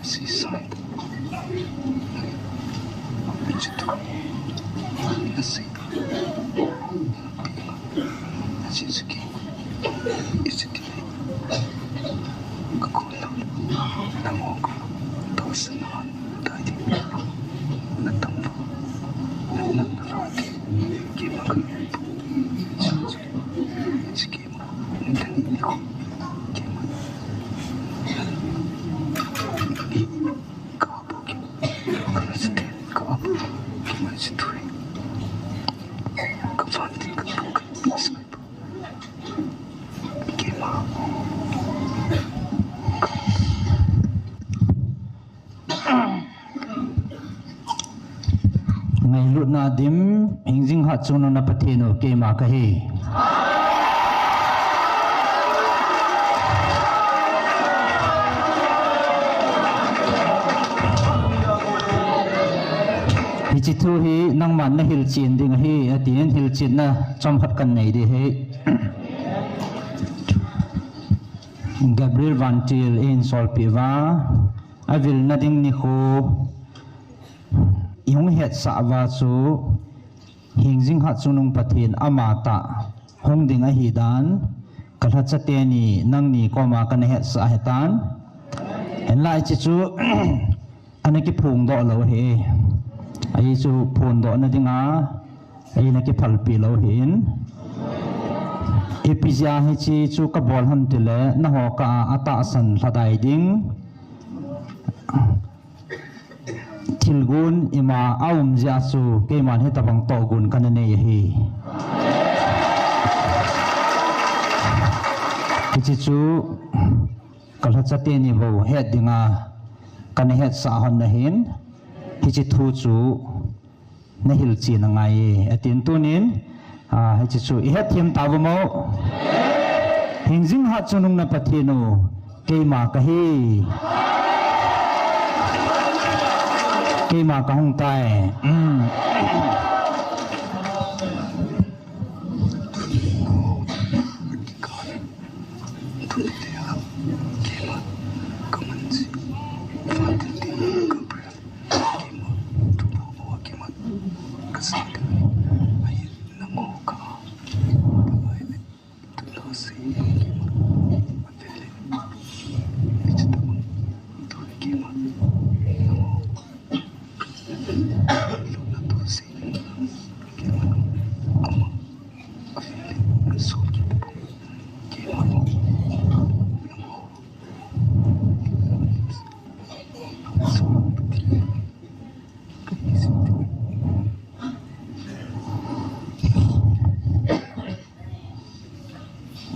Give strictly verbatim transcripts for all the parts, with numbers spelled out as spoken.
Sisai. Hiche thu hi nasei. Hiche chu keima. Hiche thu hi. Ka kol lou. Nangho ka. Tahsan na. Dai ding. Na tam. Na, na, na, na. Keima ka. Hiche keima. Ni ta ni ni ko. Keima. Ni. Ngailutna dim, hingjing hatchungnung na Pathen u, keima kahi. Hiche thu hi nangman nahil chen ding ahi, atin hilchetna chomkhat kanei ding ahi. Gabriel Vantil in solpeh uva, avilna ding nikho ihung hetsah uva chu, hingjing hatchungnung Pathen amatah hung ding ahidan, kalhacha teni nangni koma kana hetsah ahitan. Hinlah hiche chu, ana kiphongdoh lou ahi. Ahi chu phondohna dinga, eina kiphalpeh lou ahin. Ipi jeh a hiche chu kabol ham tile, nangho kah a atahsan lhadai ding thilgon ima aum jeh a chu, keiman hitabang tohgon kana nei ahi. Hiche chu, kalhacha teni bou het dinga, kana hetsah hon ahin, hiche thu chu nahil chen angaiye, atin tunin, a, hiche chu ihet them tauvem o. Hingjing hatchungnung na Pathen u, keima kahi. Keima kahung tai. Um.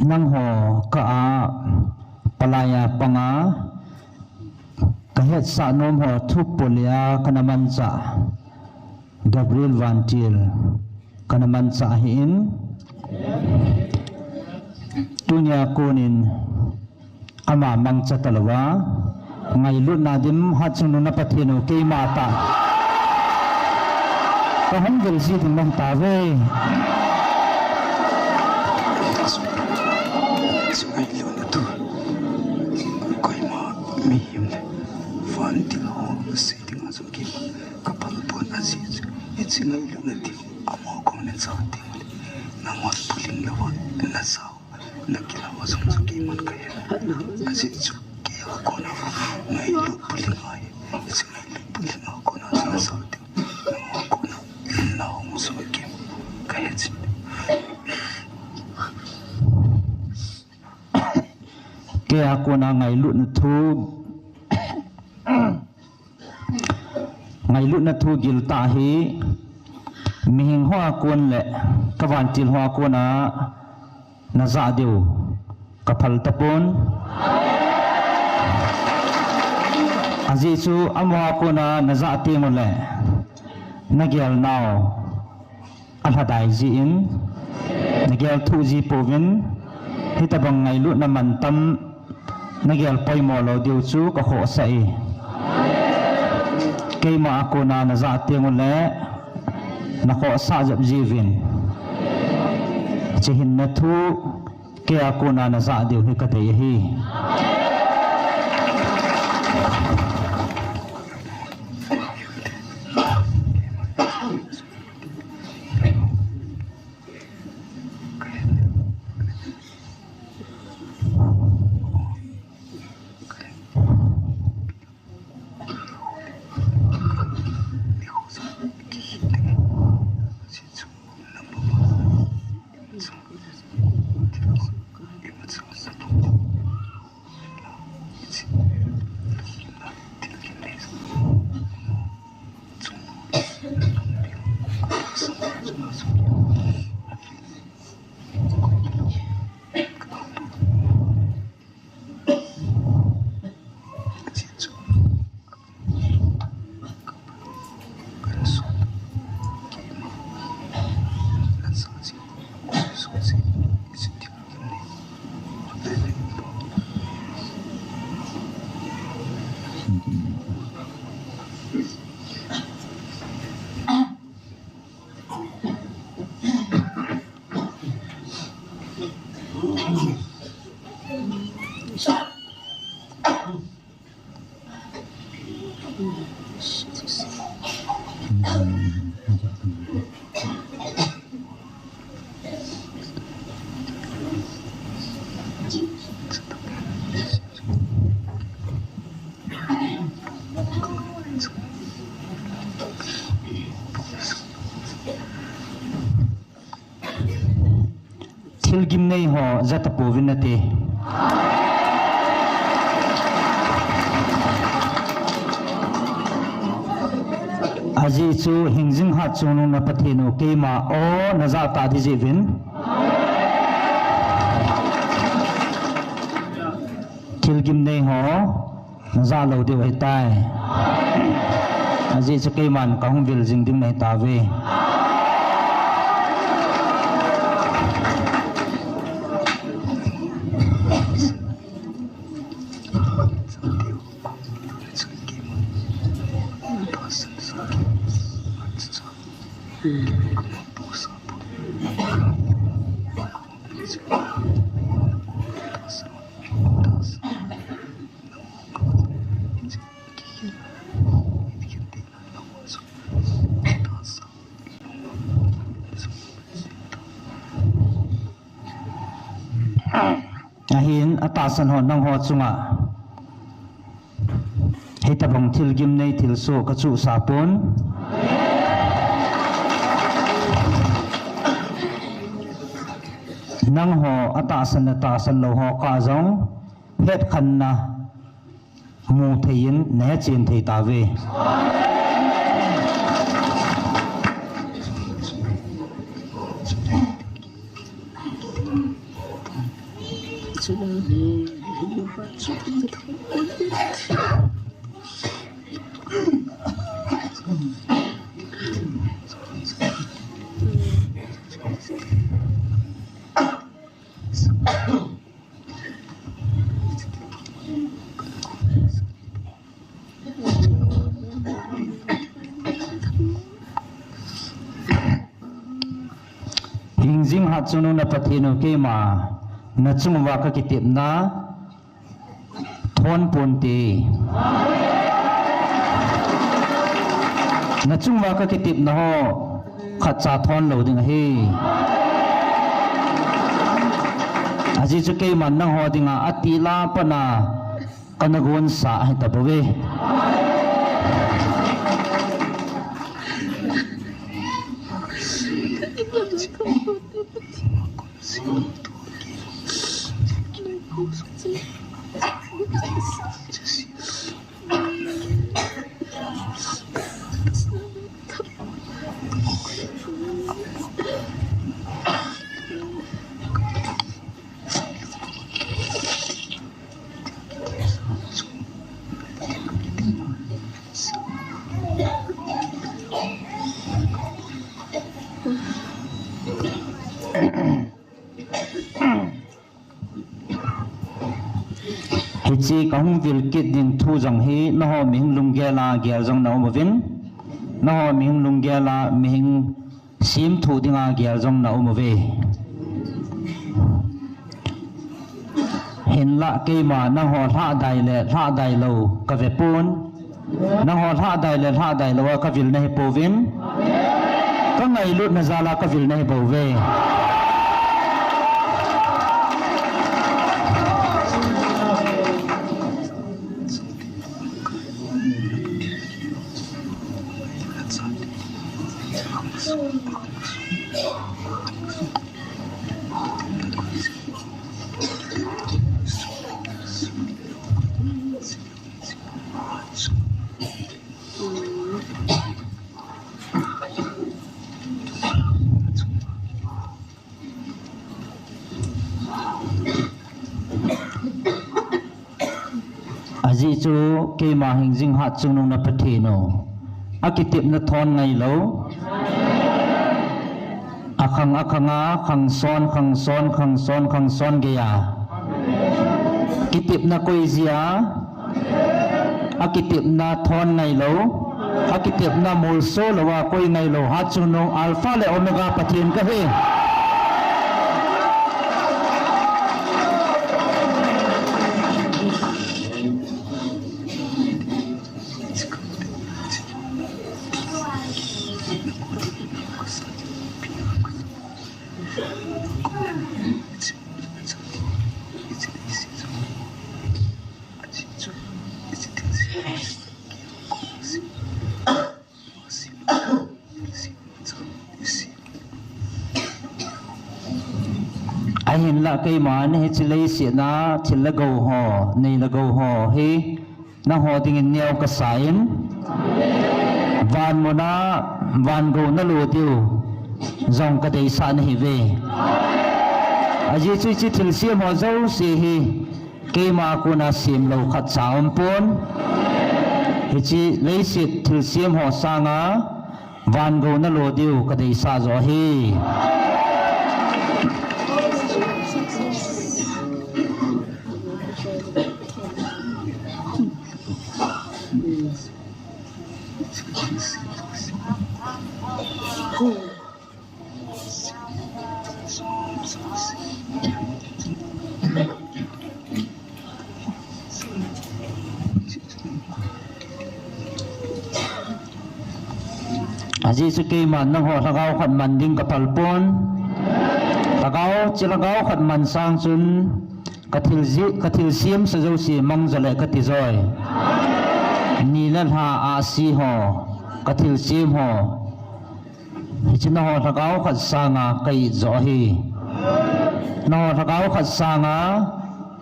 Nangho kah a palai a panga kahetsah nom ho thu polea kana manchah Gabriel Vantil kana manchah ahin, tunia konin ama mangcha talouva, ngailutna dim hatchungnung na Pathen u, keima tah kahung vil ji ding nahitauve. Ngailutna thu, koima mihem le Vantil ho sei dinga jong keima kaphal pon, ajeh chu hiche ngailutna dim amaho koma naja teng ule, nangman phuling louva najao, nakilah u jong chu keiman kahe. Ajeh chu keiho kona ngailut phuling ahi. Hiche ngailut phuling a kona naja teng, nangho kona nahung jong keima kahe jin. Keia kona ngailutna thu, ngailutna thu giltah hi mihem hoa kon le ka Vantil hoa kona najah diu kaphal tapon. Ajeh chu amaho kona najah teng ule nagel nau alhadai jin, nagel thuh ji pouvin, hitabang ngailutna mantam nagel poimo lou diu chu kakhohsah e. Keima a kona najah teng ule nakhohsah jep jiuvin, hiche hinna thu keia kona najah diu hi kadei ahi. Thilgim nei ho jatapouvin nate. Ajeh chu hingjing hatchungnung na Pathen u keima o najah tah ding jeh uvin. Thilgim nei ho najah lou diu ahitai. Ajeh chu keiman kahung vil jing ding nahitauve. Ahin atahsan ho nangho chunga hitobang thilgim nei thilsoh kachuhsah pon. Nangho atahsan le tahsan lou ho kah jong hetkhenna mu thei in nahe chen thei tauve. Hingjing hatchungnung na Pathen u keima nachung uva kakitepna thon ponte. Nachung uva kakitepna ho khatcha thon lou ding ahi. Ajeh chu keiman nangho dinga atila patna kana gonsah ahi tabouve. Hiche kahung vil kit ding thu jong hi nangho mihem lunggel a gel jong na um uvin, nangho mihem lunggel a mihem semthu dinga gel jong na um uve. Hinlah keima nangho lhahdai le lhahdai lou kave pon. Nangho lhahdai le lhahdai lou a kavil nahi pouvin. Kangailutna jal a kavil nahi bouve. Ajeh chu keima hingjing hatchungnung na Pathen u, akitepna thon ngailou. Akhang akhang a, khangson, khangson, khangson, khangson geiya kitepna koi jia, Akitepna thon ngailou, akitepna molso louva koi ngailou, hatchungnung Alpha le Omega Pathen kahi. Ahinlah keiman hiche leiset a thil le gou ho, nei le gou ho hi nangho dingin neo kasa in, van muna van gou nalo diu jong kadeisah nahiuve. Ajeh chu hiche thilsem ho jouse hi keima kona semlou khatcha aumpon. Hiche leiset thilsem ho sanga van gou nalo diu kadeisah joh ahi. Ajeh chu keiman nangho lhagao khat man ding kaphal pon. Lhagao, hiche lhagao khat man sang chun kathil ji, kathilsem sa jouse mang jo le kati joi. Ni le lha ahsi ho, kathilsem ho, hiche nangho lhagao khat sanga ka-it joh ahi. Nangho lhagao khat sanga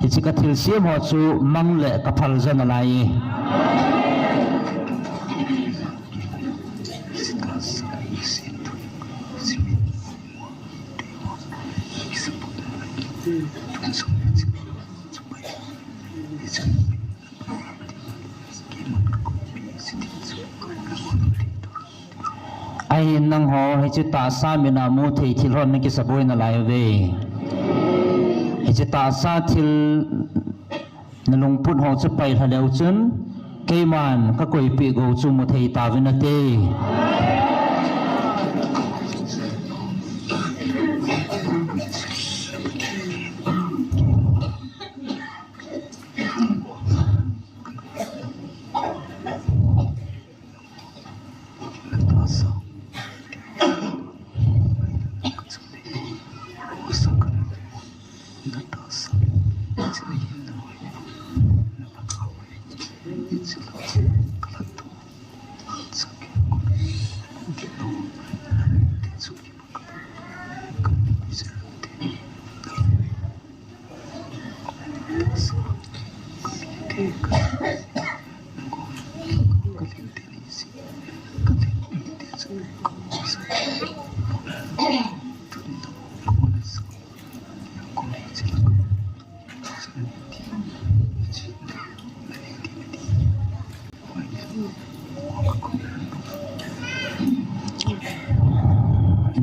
hiche kathilsem ho chu mang le kaphal jo nalai e. Ahin nangho hiche tahsa mina muthei thil hon nakisaboi nalai uve. Hiche tahsa thil nalungput ho chu pailha leu chun keiman kakoipeh gou chu muthei tauvin nate.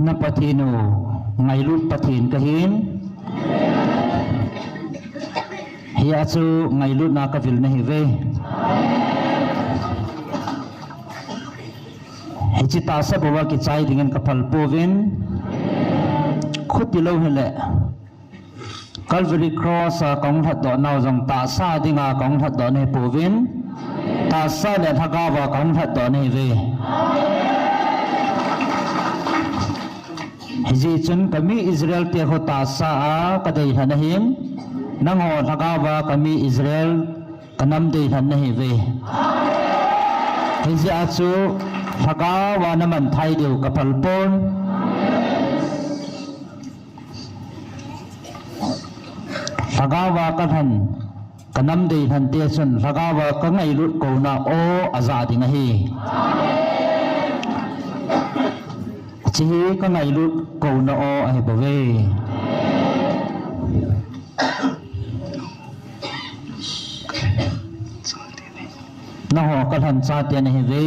Na Pathen u, ngailut Pathen kahin. Hia chu ngailutna kavil nahiuve. Hiche tahsa bou a kichai dingin kaphal pouvin. Khuti lou hile Calvary Cross a kahung lhatdoh nau jong tahsa dinga kahung lhatdoh nahi pouvin, tahsa le lhagao a kahung lhatdoh nahiuve. Hijeh chun kami Israel te khu tahsa a kadeilhen ahin, nangho lhagao a kami Israel kanam deilhen nahiuve. Hijeh a chu lhagao a naman thei diu kaphal pon. Lhagao a kalhen, kanam deilhen te chun lhagao a kangailut kouna o aja ding ahi. Hiche hi kangailut kouna o ahi bouve. Nangho kalhen chate nahiuve.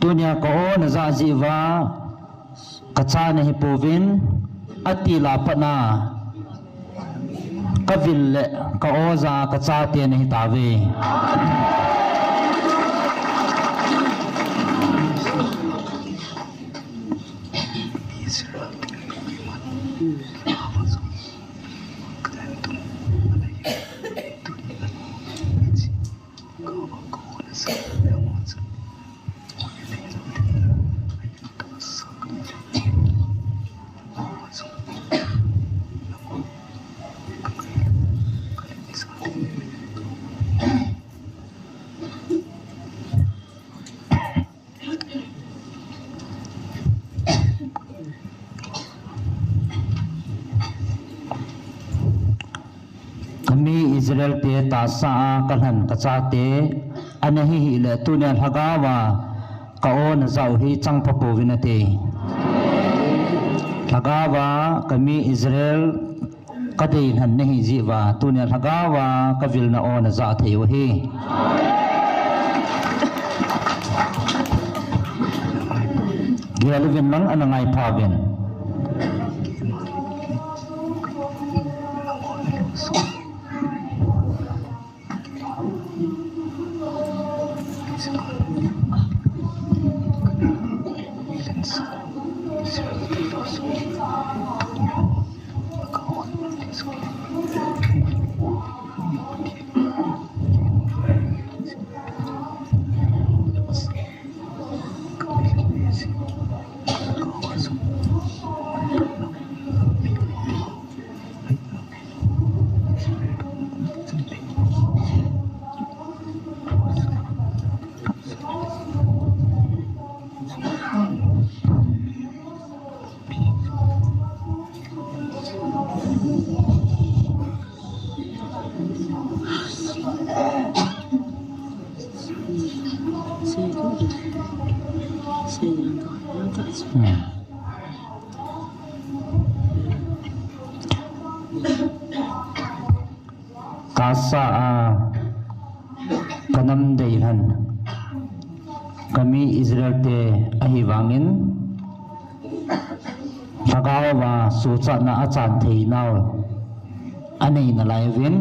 Tunia ka o na ja jiuva, ka cha nahi pouvin, ati la patna, ka vil le ka o ja ka chate nahi tauve. Kami Israel te tahsa a kalhen kachate ana hi hile, tunia lhagao a ka o na ja u hi chang pha pouvin ati. Lhagao a kami Israel ka deilhen nahi jiuva, tunia lhagao a ka vil na o na ja thei u ahi. Gel uvin lang ana ngai pha uvin. Hmm. Tahsa a ka nam deilhen kami Israel te ahivangin, lhagao a suhchatna achan thei nau anei nalai uvin.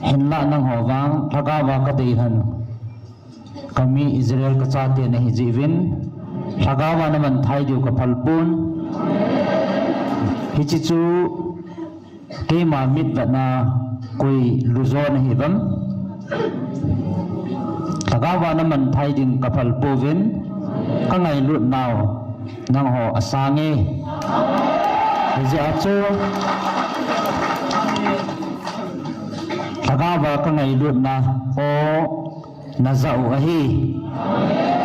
Hinlah nangho vang lhagao a ka deilhen kami Israel kachate nahi jiuvin, lhagao a na manthai diu ka phal pon. Hiche chu keima mitvetna koi lujo nahi uvam. Lhagao a na manthai ding ka phal pouvin, ka ngailut nau nangho asang e. Hijeh a chu lhagao a ka ngailutna o na ja u ahi.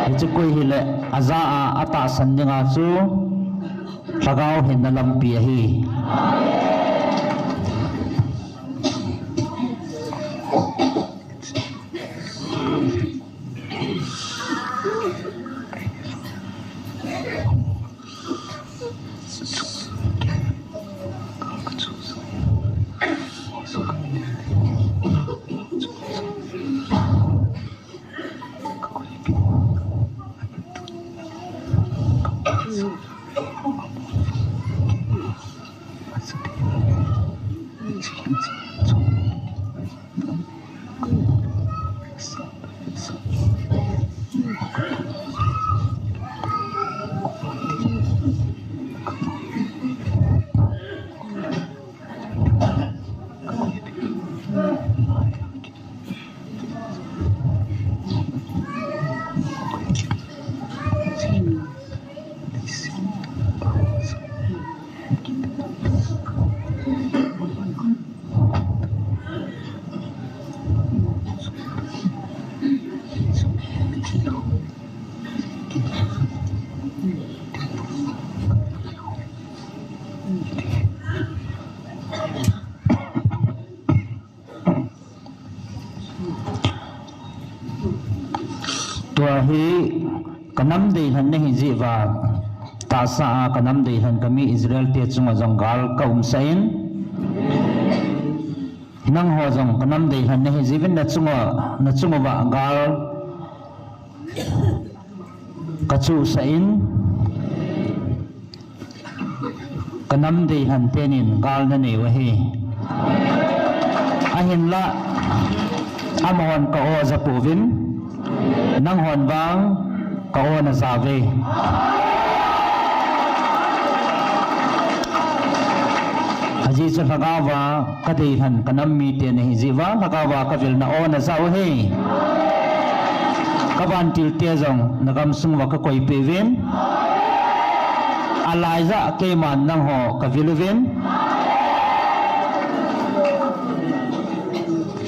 Hiche koi hile, aja a, atahsan dinga chu lhagao hinna lampi ahi. Tua hi ka nam deilhen nahi jeh uva, tahsa a ka nam deilhen kami Israel te chunga jong gal ka umsah in, nangho jong ka nam deilhen nahi jeh uvin na chunga, na chunguva gal Kachuhsah in, kanam deilhen tenin gal nanei u ahi. Ahinlah, amahon ka-o aja pouvin, nanghon vang ka-o naja uve. Ajeh chu lhagao a kadeilhen kanam mite nahi jeh uva, lhagao a kavilna o naja u ahi. Kavantil te jong nagamsung uva kakoipeh uvin. Alaija keiman nangho kavil uvin.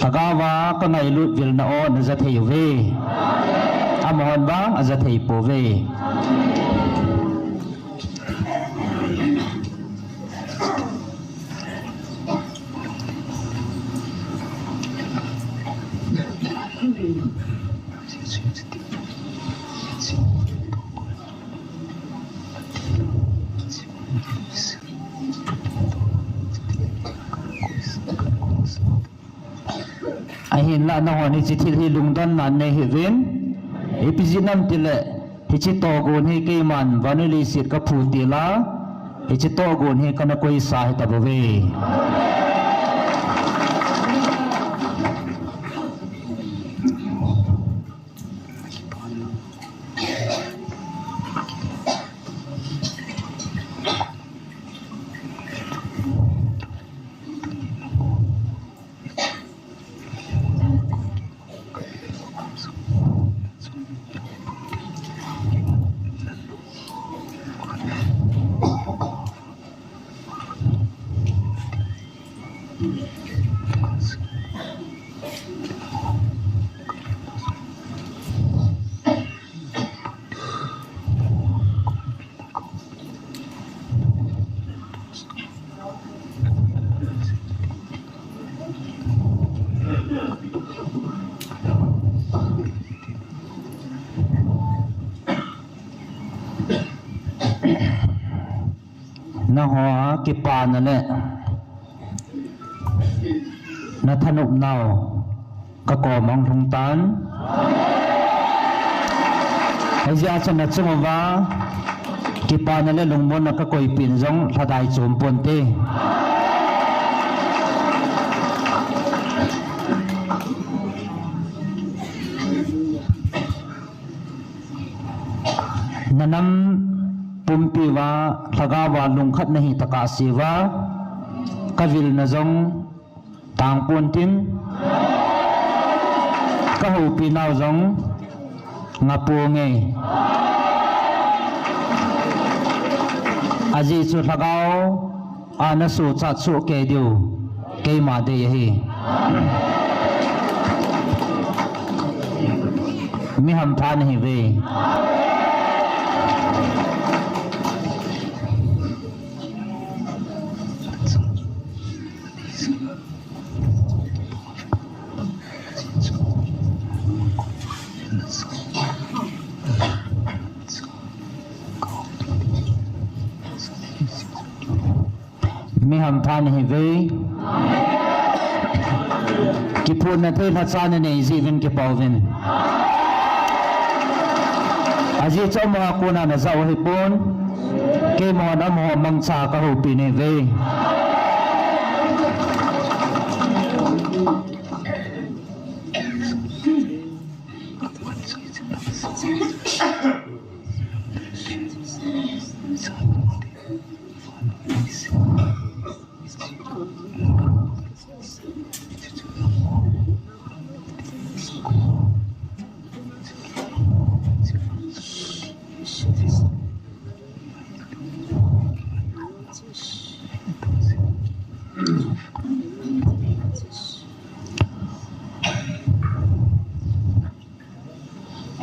Lhagao a kangailut vilna o naja thei uve. Amahon vang aja thei pouve. Ahinlah nahon hiche thil hi lungdonna nei hih uvin. Ipi jeh ham itile, hiche tohgon hi keiman vannoi leiset kaphu til a, hiche tohgon hi kana koisa hita bouve. Nangho a kipana le nathanopnau kakom a hung lhung tan. Hijeh a chu nachung uva kipana le lungmonna kakoipeh in jong lhadai chom ponte. Nanam pumpi uva lhagao a lungkhat nahi tokah seh uva, kavilna jong tang pontin, kahoupi nau jong nga ponge. Ajeh chu lhagao a nasuhchat soh kei diu keima dei ahi. Mi hampha nahiuve. Mi hampha nahiuve. Kiphonna thei lhacha nanei jeh uvin kipah uvin. Ajeh chu amaho a kona najah u ahipon, keimahon amaho mangcha kahoupi nahiuve.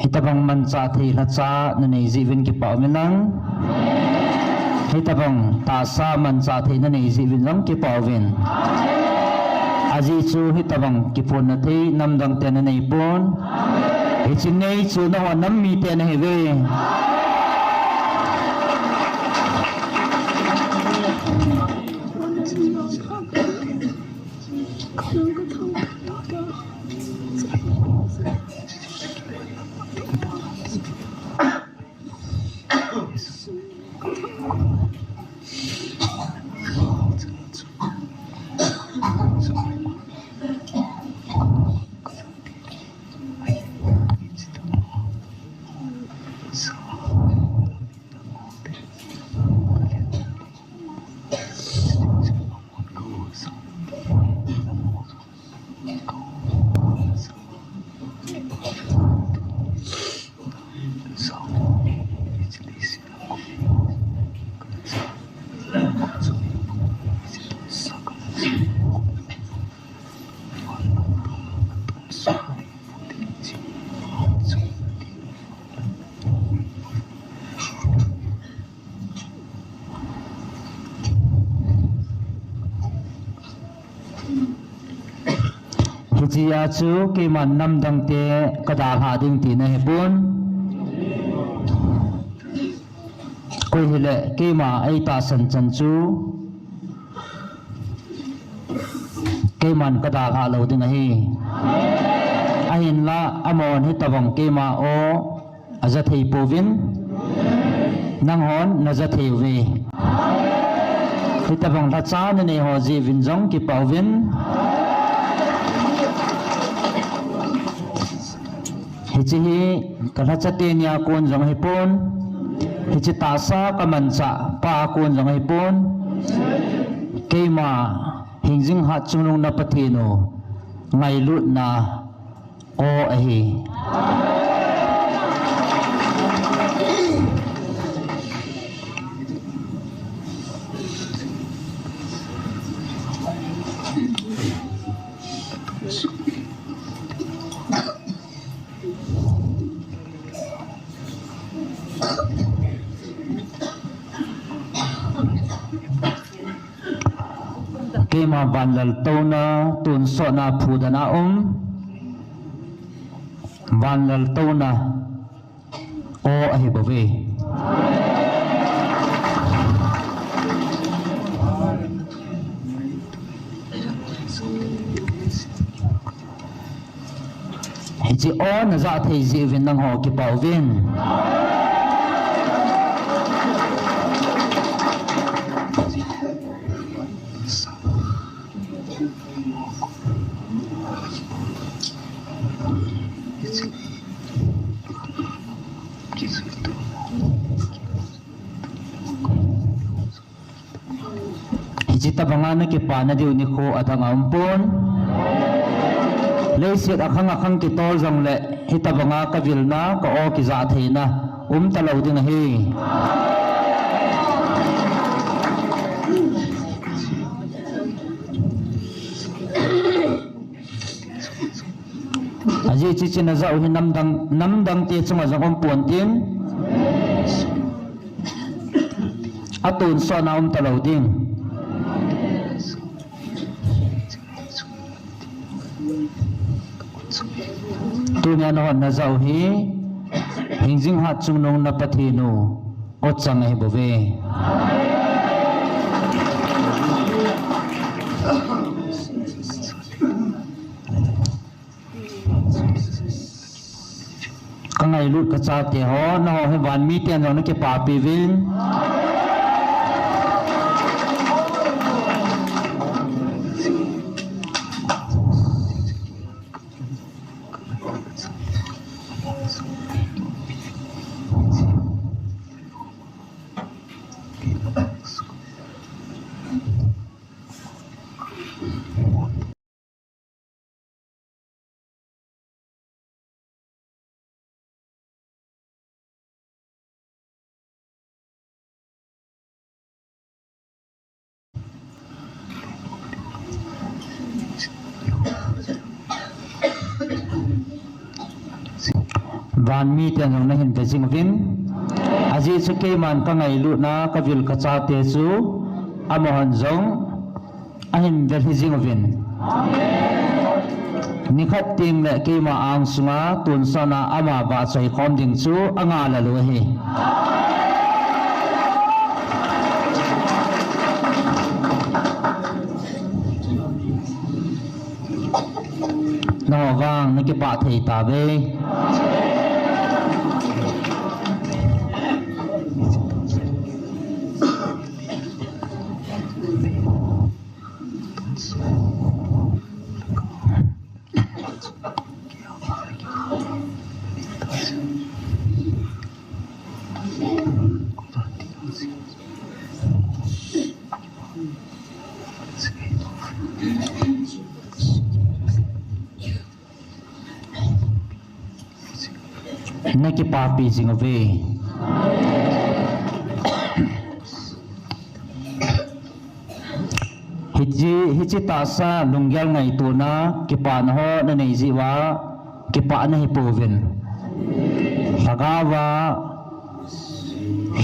Hitabang manchah thei lhacha nanei jeh uvin kipah uvin lang. Hitabang tahsa manchah thei nanei jeh uvin jong kipah uvin. Ajeh chu hitabang kiphonna thei namdang te nanei pon. Hiche nei chu nangho nam mite nahiuve. Hichea chu keiman namdang te kadalhah ding tina ahipon. Koi hile keima eitahsan chan chu keiman kadalhah lou ding ahi. Ahinla amahon hitabang keima o aja thei pouvin, nanghon naja thei uve. Hitabang lhacha nanei ho jeh uvin jong kipah uvin. Hiche hi kalhacha teni a kon jong ahipon, hiche tahsa kamanchah pa a kon jong ahipon. Keima hingjing hatchungnung na Pathen u, ngailutna o ahi. Keima vanlaltouna tonsot na phudan a um, vanlaltouna o ahibouve. Hiche o najah thei jeh uvin nangho kipah uvin. Hiche tabanga nakipana diu nikho adang aumpon. Leiset akhang akhang kitol jongle hitabanga kavilna ka o kijah theina umtalou ding ahi. Ajeh chu hiche najah u hi namdang, namdang te chunga jong umpon tin, atonsot na umtalou ding. Tunia nahon najah u hi hingjing hatchungnung na Pathen u o chang ahibouve. Kangailut kachate ho, nangho hi vanmi ten jong nakipapi uvin. Vanmi ten jong nahin ve jing uvin. Ajeh chu keiman kangailutna, kavil kachate chu amahon jong ahin ve lhi jing uvin. Nikhat tengle keima angsunga tonsot na ama vahchoi khom ding chu angailou ahi. Nangho vang nakipah thei tauve. na kipapi jing uve. Hiche, hiche tahsa lunggel ngaitona kipana ho na nei jeh uva kipah nahi pouvin. Lhagao va,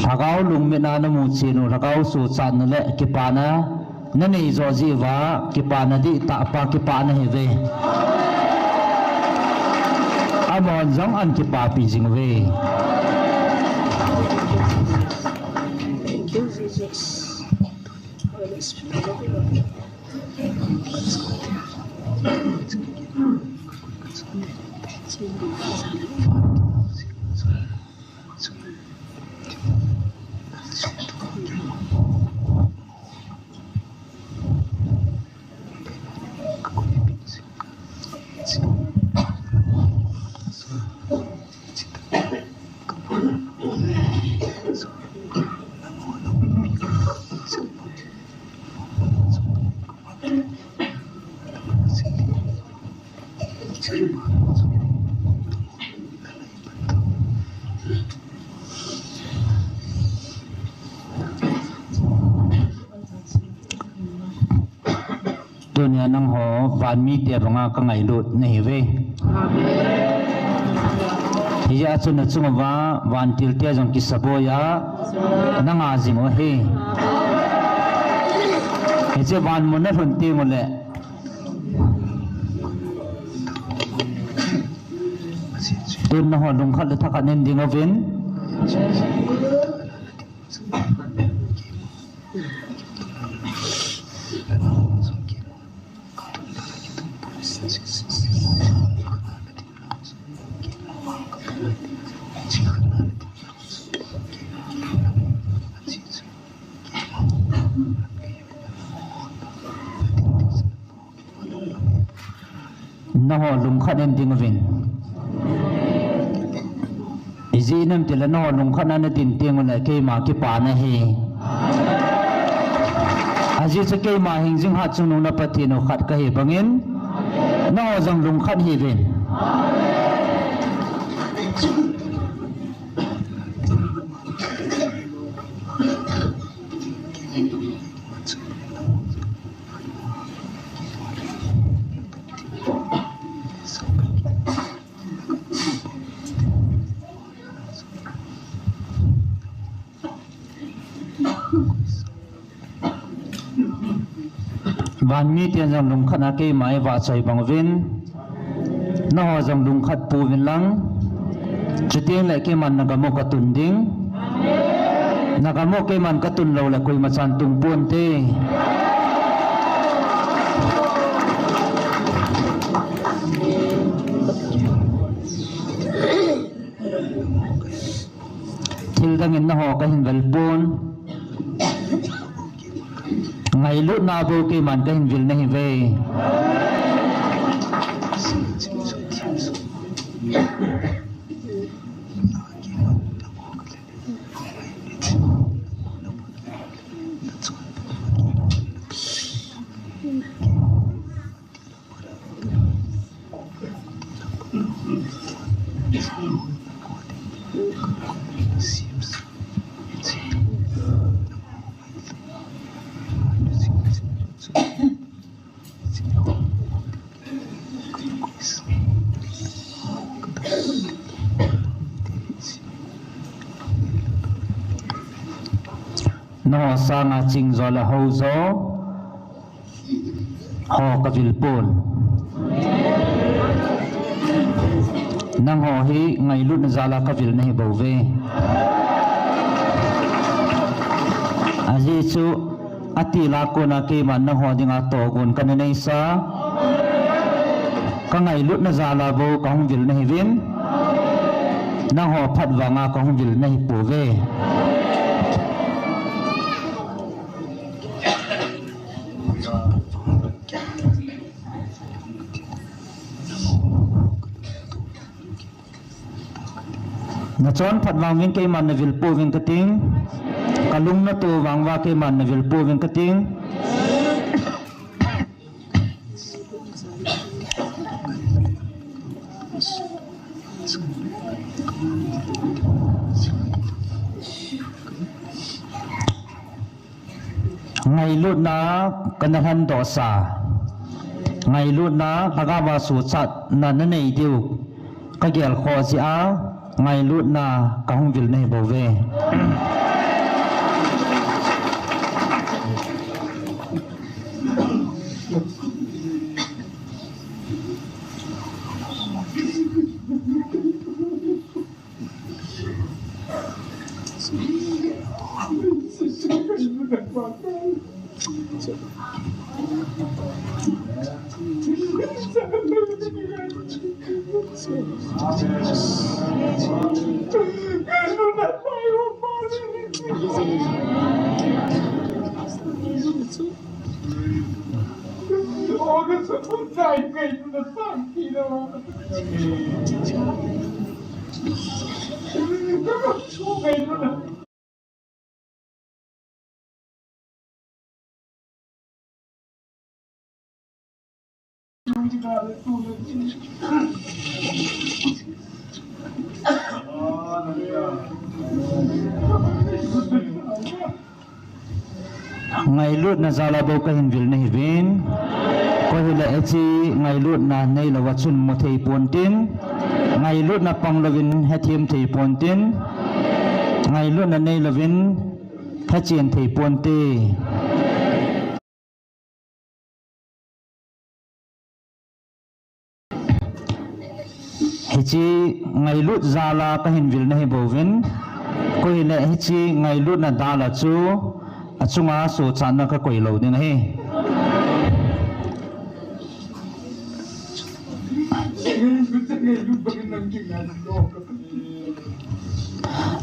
lhagao lungmit a na mu chen u, lhagao suhchatna le kipana na nei joh jeh uva kipana dihtah pa kipah nahi uve. Amahon jong ana kipapi jing uve. Thank you, Jesus. Holy Spirit. Tunia nangho vanmite banga ka ngailut nahi uve. Hijeh chun na chunguva vantilte jong kisaboi a na nga jing u ahi. Hiche van mun na lhun teng uleh tun nangho lungkhat le thakhat nen ding uvin. Nangho lungkhat nen ding uvin. Ijeh inem itile nangho lungkhat na na din teng uleh keima kipana ahi. Ajeh chu keima hingjing hatchungnung na Pathen u khat kahi bangin, nangho jong lungkhat hih uvin. Van miten jong lungkhat a keima eivahchoi bang uvin, nangho jong lungkhat pouvin lang. Chuteng le keiman na gam u katun ding. Na gam u keiman katun lou le koima chan tung ponte. Thil dangin nangho kahin vel pon. Ngailutna bou keiman kahin vil nahi uve. Nangho sanga ching jo le hou jo ho kavil pon. Nangho hi ngailutna jal a kavil nahi bouve. Ajeh chu atil a kona keiman nangho dinga togon kana neisa. Ka ngailutna jal a bou kahung vil nahiuvin. Nangho phat vanga kahung vil nahi pouve. Nachon phat vang uvin keiman navil pouvin kating. Kalung nato vang uva keiman navil pouvin kating. Ngailutna kana lhandoh sa. Ngailutna lhagao a suhchatna nanei diu kagel khoh jeh a, ngailutna kahung vil nahi bouve. Ngailutna jal a bou kahin vil nahiuvin. Koi hile hiche ngailutna neilou a chun mu thei pontin. Ngailutna pang louvin hethem thei pontin. Ngailutna neilouvin hechen thei ponte. Hiche ngailut jal a kahin vil nahi bouvin. Koi hile hiche ngailutna dal a chu achunga suhchatna kakoi lou ding ahi.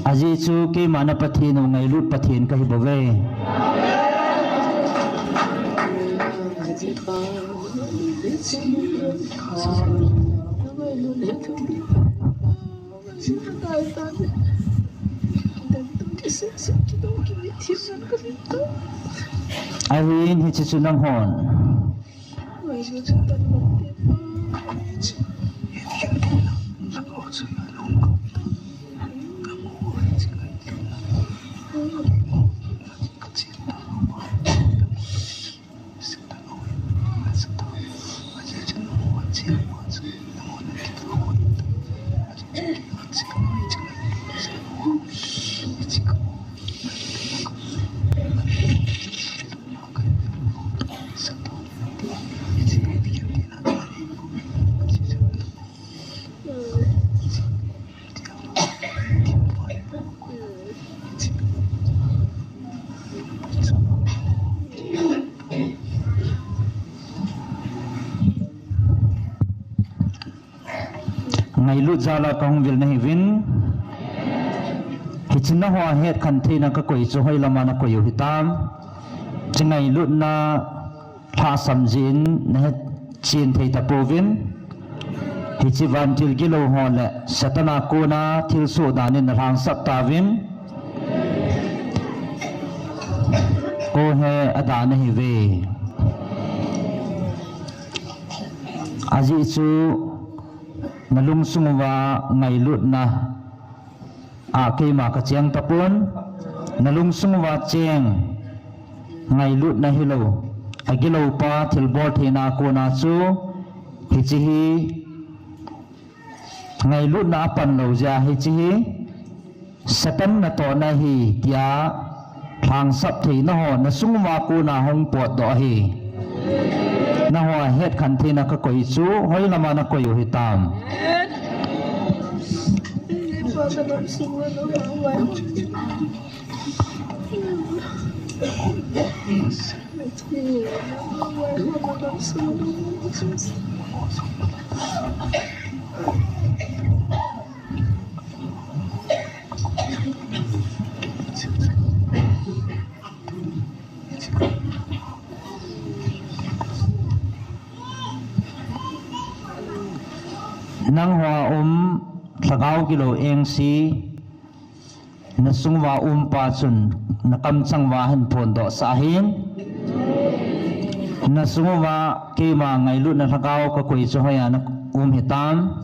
Ajeh chu keima na Pathen u ngailut Pathen kahi bouve. Ahin hiche chu nanghon Ngailut jal a kahung vil nahiuvin. Hiche nangho a hetkhen theina kakoi chu hoilam a nakoi u hitam. Hiche ngailutna lhahsam jeh in nahet chen thei tapouvin. Hiche vantil gilou ho le Satan a kona thilsoh dan in nalhangsap tauvin. Koi he ada nahiuve. Ajeh chu nalungsung uva ngailutna a keima kacheng tapon, nalungsung uva cheng ngailutna hilou, agilou pa thilbol theina kona chu hiche hi ngailutna apan lou jeh a hiche hi Satan natohna ahi tia lhangsap theina ho nasung uva kona hung potdoh ahi. Nangho a hetkhen theina kakoi chu hoilam a nakoi u hitam. Nangho a um lhagao gilou engse, nasung uva um pa chun nakamchang uva hin phondoh sah ahin. Nasung uva keima ngailutna lhagao kakoi chu hoiya naum hitam.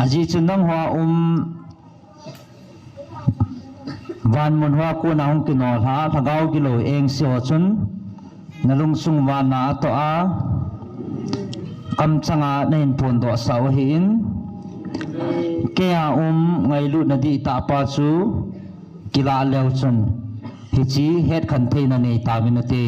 Ajeh chu nangho a um van mun hoa kona hung kinolha, lhagao gilou engse ho chun, nalungsung uva na atoh a, kamchanga nahin phondoh sah u ahin, keiya um ngailutna dihtah pa chu kilah leu chun, hiche hetkhen theina nei tauvin ate.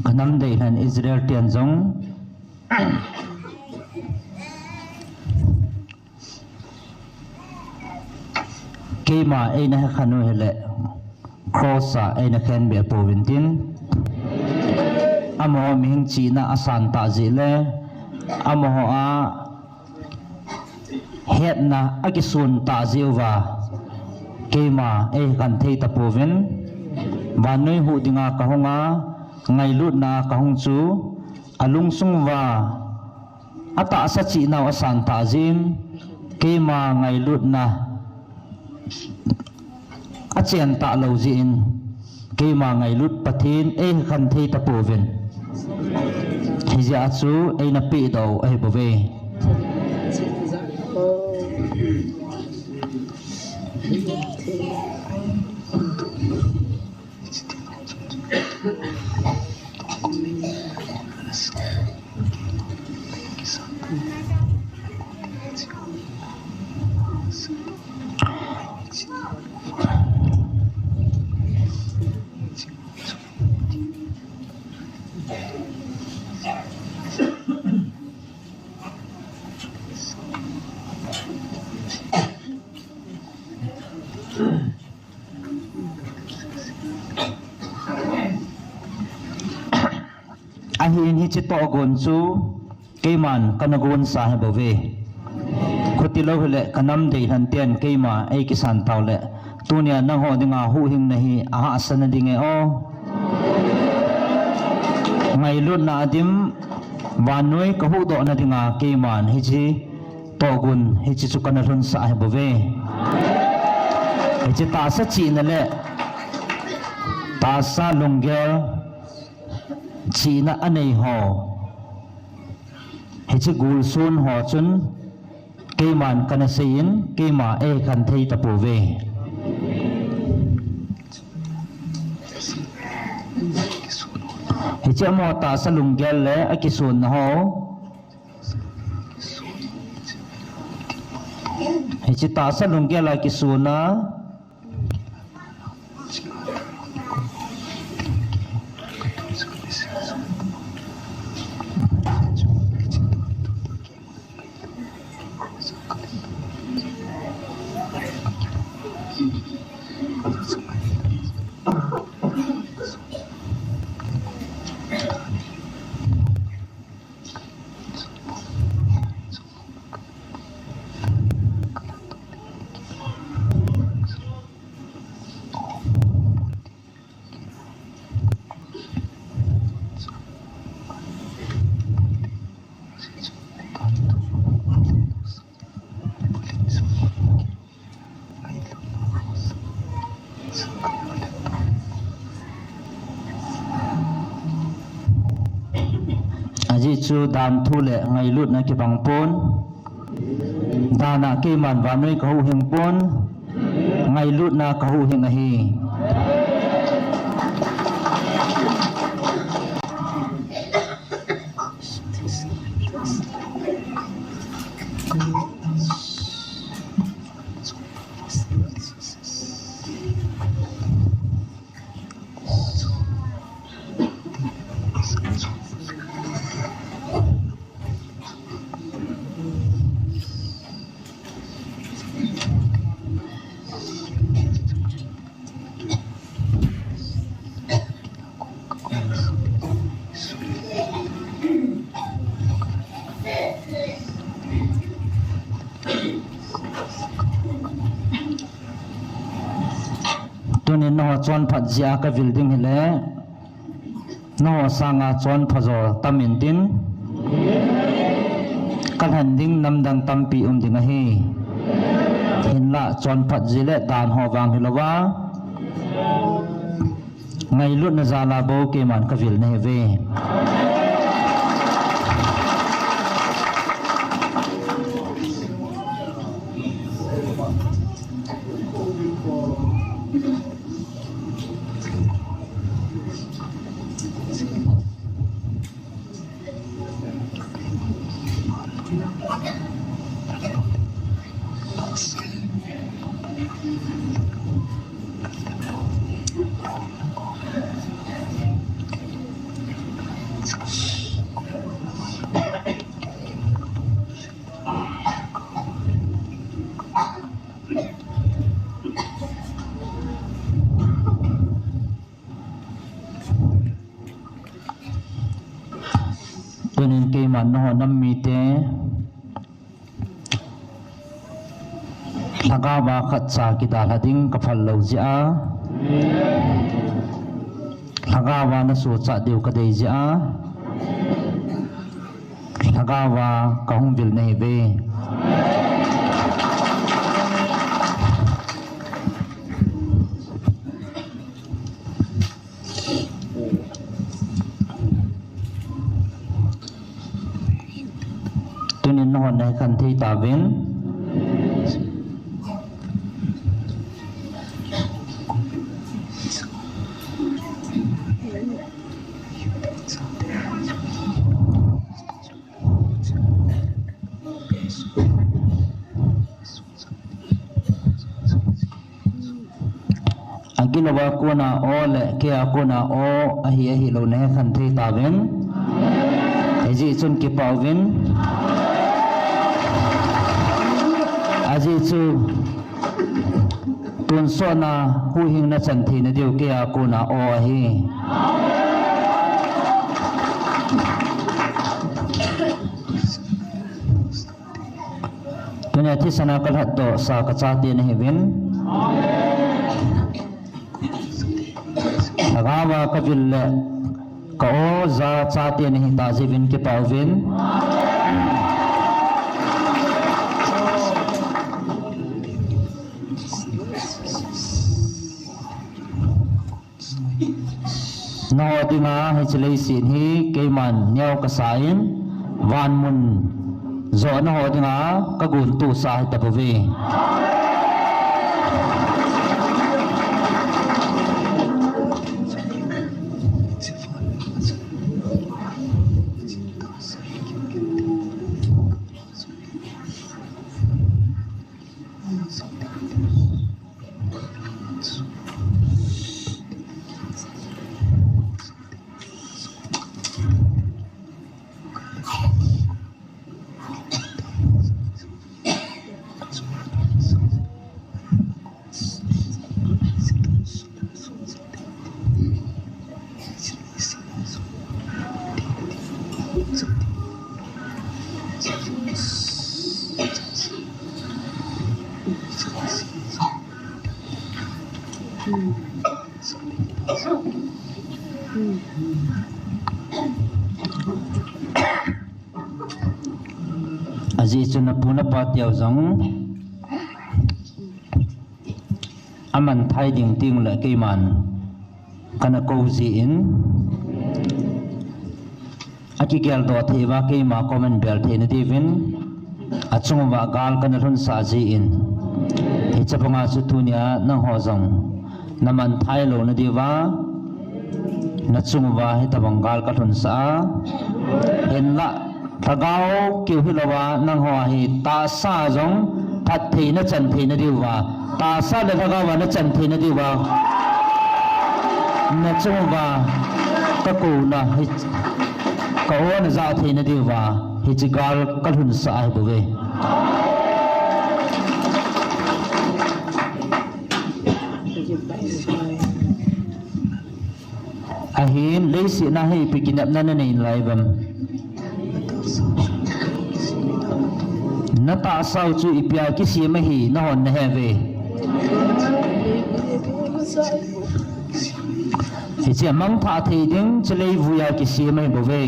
Ka nam deilhen Israel ten jong keima eina hekhen u hile cross a eina khenbeh pouvin tin, amaho mihing chihna asan tah jeh le, amaho a hetna akisun tah jeh uva, keima eihekhen thei tapouvin, vannoi huh dinga kahung a, ngailutna a kahung chu, alungsung uva atahsa chihnau asan tah jeh in, keima ngailutna achen talou jeh in, keima ngailut Pathen eihekhen thei tapouvin, hijeh a chu eina pehdoh u ahibouve. Ahin hiche tohgon chu keiman kana gonsa ahibouve. Khuti lou hile ka nam deilhen ten keima eikisan tauleh, tunia nangho dinga huhhingna hi ahahsa nading e o. Ngailutna adim, vannoi kahuhdoh nadinga keiman hiche tohgon hiche chu kana lhunsah ahibouve. Hiche tahsa chihna le tahsa lunggel chihna anei ho, hiche gulson ho chun keiman kana seiyin, keima eikhen thei tapouve. Hiche amaho tahsa lunggel le akisonna ho, hiche tahsa lunggel a kisonna, Ajeh chu dan thu le ngailutna kibang pon. Dan a keiman vannoi kahuhhing pon. Ngailutna kahuhhing ahi. Tunin nangho chonphat jeh a kavil ding hile, nangho sanga chonpha jo tam intin, kalhen ding namdang tampi um ding ahi. Hinlah chonphat jeh le dan ho vang hilouva, ngailutna jal a bou keiman kavil nahiuve. Tunin keiman nangho nam mite lhagao a khatcha kidalha ding kaphal lou jeh a, lhagao a nasohcha diu kadei jeh a, lhagao a kahung vil nahiuve. Tunin nahon nahe khen thei tauvin. Agilou a kona o le kei a kona o ahi ahilou nahe khen thei tauvin. Hijeh chun kipah uvin. Ajeh chu tonsot na huhhingna chan theina diu kei a kona o ahi. Tunia thisan a kalhatdoh sa kachate nahiuvin. Lhagao a kavil le ka o ja chate nahi tah jeh uvin kipah uvin. Naho dinga hiche leiset hi keiman neo kasa in, van mun jo naho dinga kagontoh sa hitapouve. Ajeh chu napu napa teu jong aman thai ding teng le keiman kana kou jeh in, Akigeldoh thei uva keima comment bel theina diuvin, achung uva gal kana lhunsah jin, hiche banga chu tunia nangho jong namanthai louna diuva, nachung uva hitobang gal kalhunsah a, hinlah lhagao keu hilouva nangho hi tahsa jong phatthei nachan theina diuva, tahsa le lhagao a nachan theina diuva, nachung uva kakouna hi, ka-o najah theina diuva, hiche gal kalhunsah ahibouve. Ahin, leiset a hi ipi kinepna nanei nalai uvem? Natahsau chu ipia kisem ahi, nahon nahe uve. Hiche amangthah thei ding, chuleh leivui a kisem ahibouve.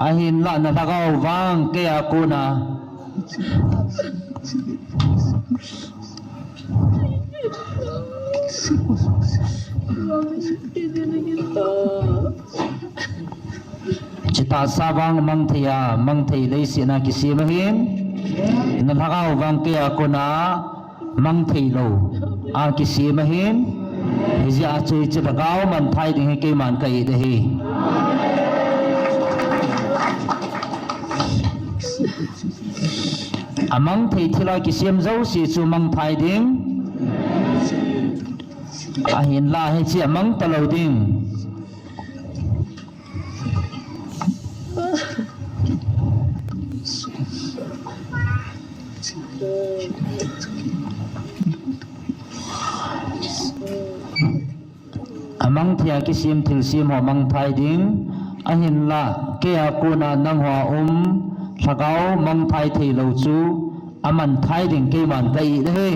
Ahinlah nalhagao vang keia kona Hiche tahsa vang mangthei a, mangthei leiset a kisem ahin, nalhagao vang keia kona mangthei lou a kisem ahin, hijeh a chu hiche lhagao manthai ding hi keiman ka-it ahi. Amangthei thil a kisem jouse chu mangthai ding. Ahinlah hiche amang talou ding. Amangthei a kisem thilsem ho mangthai ding, ahinlah keia kona nangho a um lhagao mangthai theilou chu amanthai ding keiman ka-it ahi.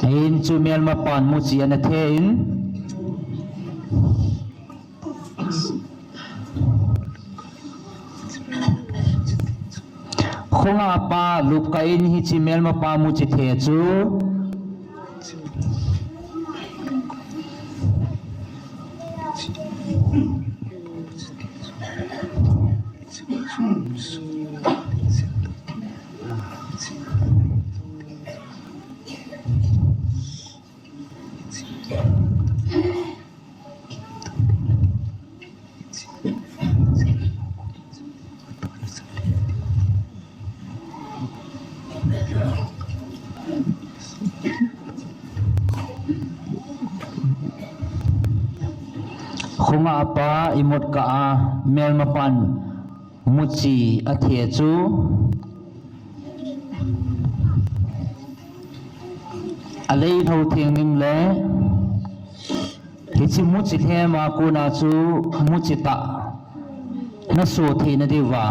Ahin chu melmapan muchi ana the in, khonga pa lupkah in hiche melmapa muchi the chu khonga pa imut kah a melmapan muchi athe chu, alei lhou theng ding le hiche muchi lhem a kona chu muchi tah naso theina diuva,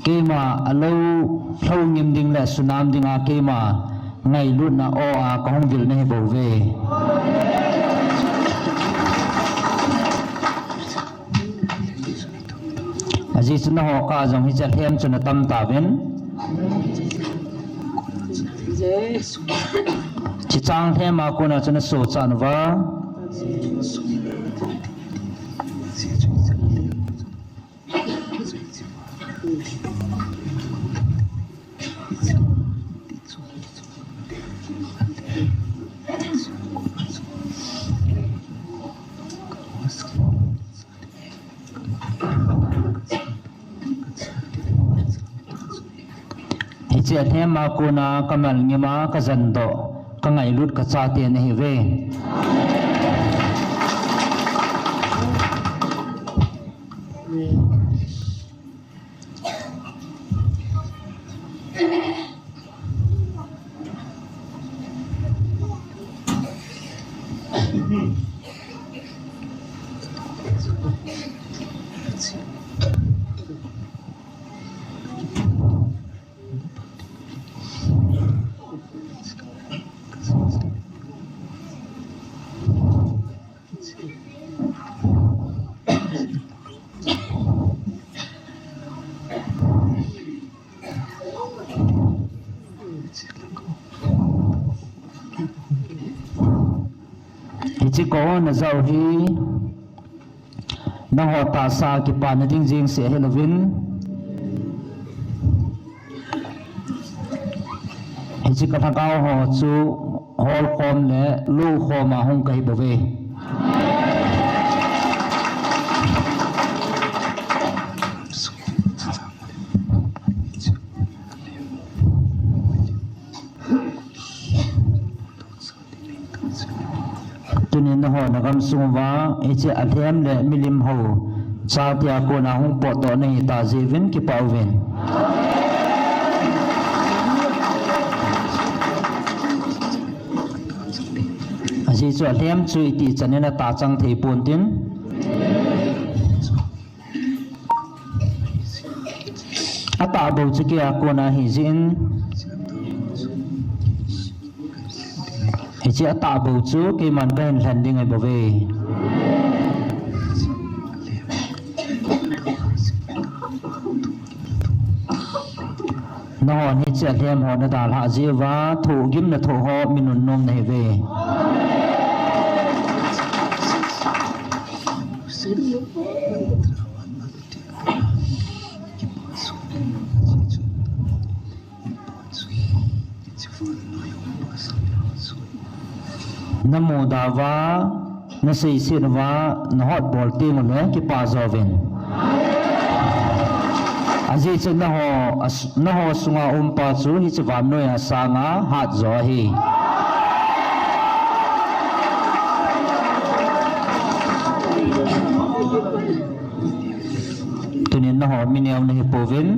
keima alou lhou ngim ding le sunam dinga keima ngailutna o a kahung vil na hibouve. Ajeh chu nangho kah a jong hiche lhem chu natam tauvin. Hiche chang lhem a kona chu naso chan uva. Hiche lhem a kona kamal ngim a kajan doh, kangailut kachate nahiuve. Hiche kona jao hi nangho tahsa kipana ding jeng seh ahilouvin, hiche ka lhagao ho chu holkhom le loukhom a hung kahi bouve. Tunin nangho na gamsung uva hiche alhem le milim hou chatea kona hung potdoh nahi tah jeh uvin kipah uvin. Ajeh chu alhem chu iti chan in atahchang thei ponte. Atahbou chu keia kona ahi jeh in, hiche atahbou chu keiman kahin lhen ding ahi bouve. Nanghon hiche alhem ho nadalhah jeh uva thohgim nathoh ho mi nunnom nahiuve. Namuda uva, naseiset uva, nahotbol teng uleh kipah jouvin. Ajeh chu nangho, as-, nangho sunga umpa chu hiche vannoiya sanga hatjo ahi. Tunin nangho mineo nahipouvin.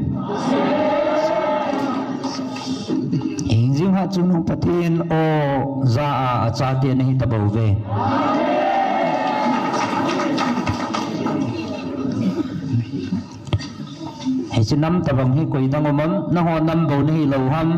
Hingjing Hatchungnung Pathen o ja a achate nahi tabouve. Hiche nam tobang hi koi dang um am, nangho nam bou nahilou ham?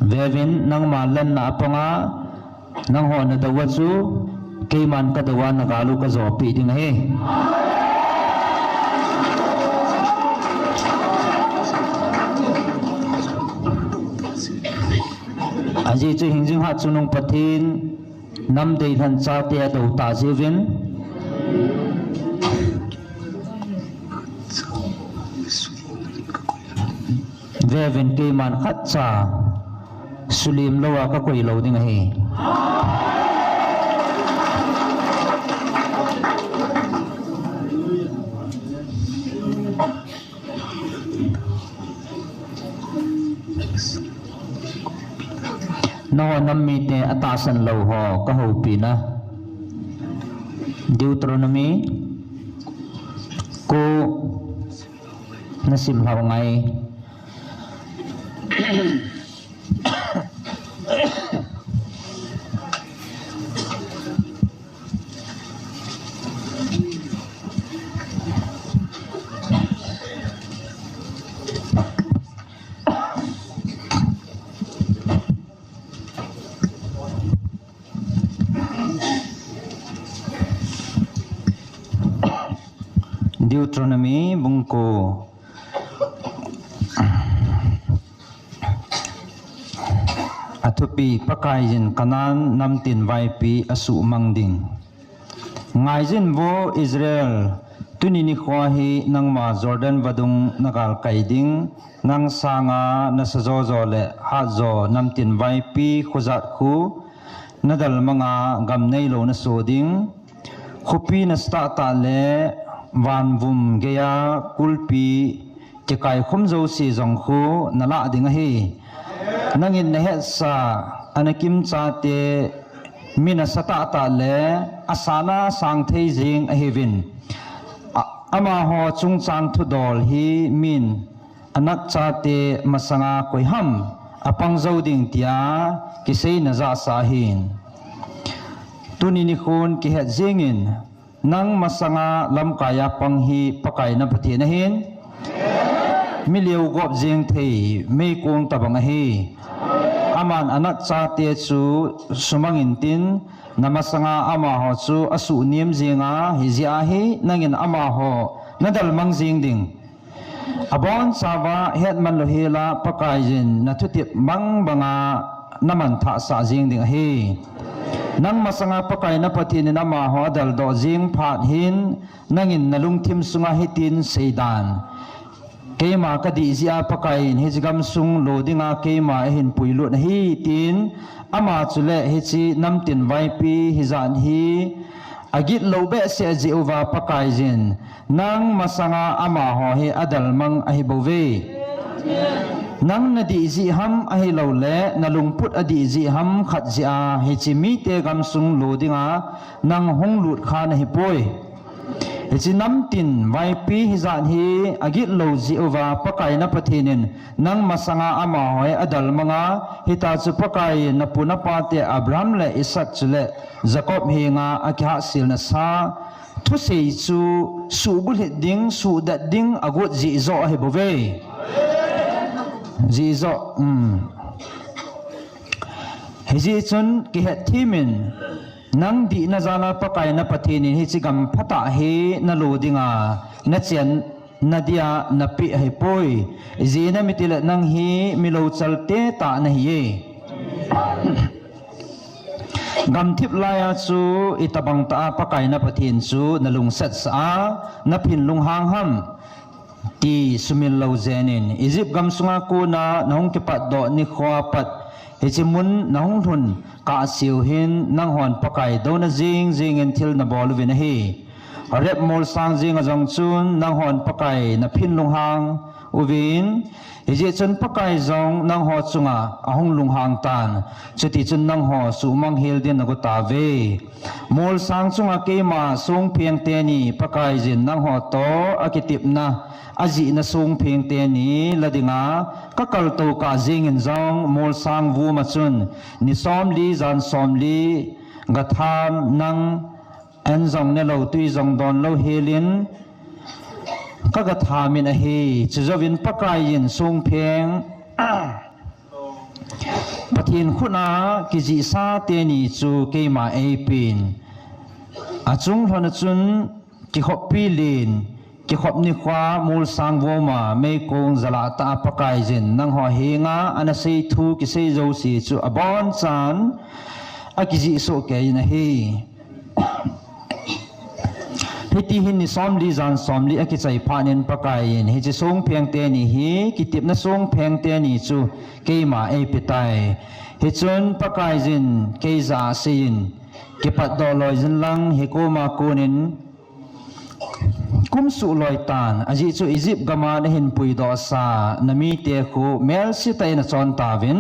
Veuvin, nangma lenna apanga nangho nadou a chu keiman kadou a nagal u kajopeh ding ahi. Ajeh chu Hingjing Hatchungnung Pathen nam deilhen chate adou tah jeh uvin. Veuvin, keiman khatcha sulim lou a kakoi lou ding ahi. Nangho nam mite atahsan lou ho kahoupi na. Deuteronomy ko nasim lhau ngai. Deuteronomy bung ko. Athupi, Pakaiyin Canaan namtin vaipi asuhmang ding. Ngaijin vo Israel, tuni nikho hi nangma Jordan vadung nagalkai ding, nang sanga nasa jojo le hatjo namtin vaipi khojat khu nadalmanga gam neilou naso ding. Khopi nasa tahtah le vanvum geiya kulpi kikaikhum jouse jong khu nalah ding ahi. Nangin nahetsa Anakim chate mi nasa tahtah le asana sang thei jing ahiuvin. A, Amaho chungchang thudol hi min anat chate masanga koiham apang jou ding tia kiseina jahsa ahin. Tuni nikhon kihet jingin, nang masanga lamkai a pang hi Pakai na Pathen ahin. Miliu gop jing thei meikong tabang ahi. Aman anat chate chu sumang intin, na masanga amaho chu asuhnem jinga, hijeh a hi nangin amaho nadalmang jing ding. Abonchauva hetman louhela Pakaiyin na thutep bangbanga na manthahsah jing ding ahi. Nang masanga Pakai na Pathen in amaho adaldoh jing phat hin, nangin na lungthim sunga hitin seidan, keima kadih jeh a Pakaiyin hiche gamsung lo dinga keima eihin puilut ahi tin, ama chule hiche namtin vaipi hijat hi agitlou behseh jeh uva Pakaiyin nang masanga amaho hi adalmang ahibouve. Nang nadih jeh ham ahiloule na lungput adih jeh ham khat jeh a hiche mite gamsung lo dinga nang hung lut kha nahipoi. Hiche namtin vaipi hijat hi agitlou jeh uva Pakai na Pathen in nang masanga amaho hi adalmanga, hitachu Pakaiyin napu napate Abraham le Isaac chule Jacob henga akihahselna sa thusei chu suhbulhit ding, suhdet ding agot jeh joh ahibouve. Jeh joh, um. Hijeh chun kihetthem in, nang dihna jala Pakai na Pathen in hiche gam phatah hi nalo dinga nachenna dia napeh ahipoi. Ijeh inem itile nang hi milouchal tetah nahiye. Gamthip laiya chu itobang tah a Pakai na Pathen chu nalungsetsah a, naphin lunghang ham ti sumil lou jenin, Egypt gamsunga kona nahung kipatdoh nikhoa pat hiche mun nahung lhun kahseu hin nanghon Pakai douna jing jingin thil nabol uvin ahi. Horeb molsang jenga jong chun nanghon Pakai naphin lunghang uvin, hijeh chun Pakai jong nangho chunga ahung lunghang tan, chutichun nangho suhmang hel din nagotauve. Molsang chunga keima songpheng teni Pakaiyin nangho toh akitepna, ajihna songpheng teni la dinga kakaltou kah jengin jong molsang vuma chun ni somli jan somli gatham, nang an jong nelou tui jong donlou helin kagathamin ahi. Chujouvin Pakaiyin songpheng Pathen khutna kijihsa teni chu keima eipen. Achung lhona chun kikhoppi len, kikhop nikhoa molsang vuma meikong jalah tah a Pakaiyin nangho henga anasei thu kisei jouse chu abonchan akijih sohkeiyin ahi. Hiti hin ni somli jan somli akichai phatnin Pakaiyin hiche songpheng teni hi kitepna songpheng teni chu keima eipetai. Hichun Pakaiyin keijah a aseiyin, kipatdoh loijin lang hikoma konin kumsuh loitan, ajeh chu Egypt gama nahin puidohsa namite khu melsetah in achon tauvin,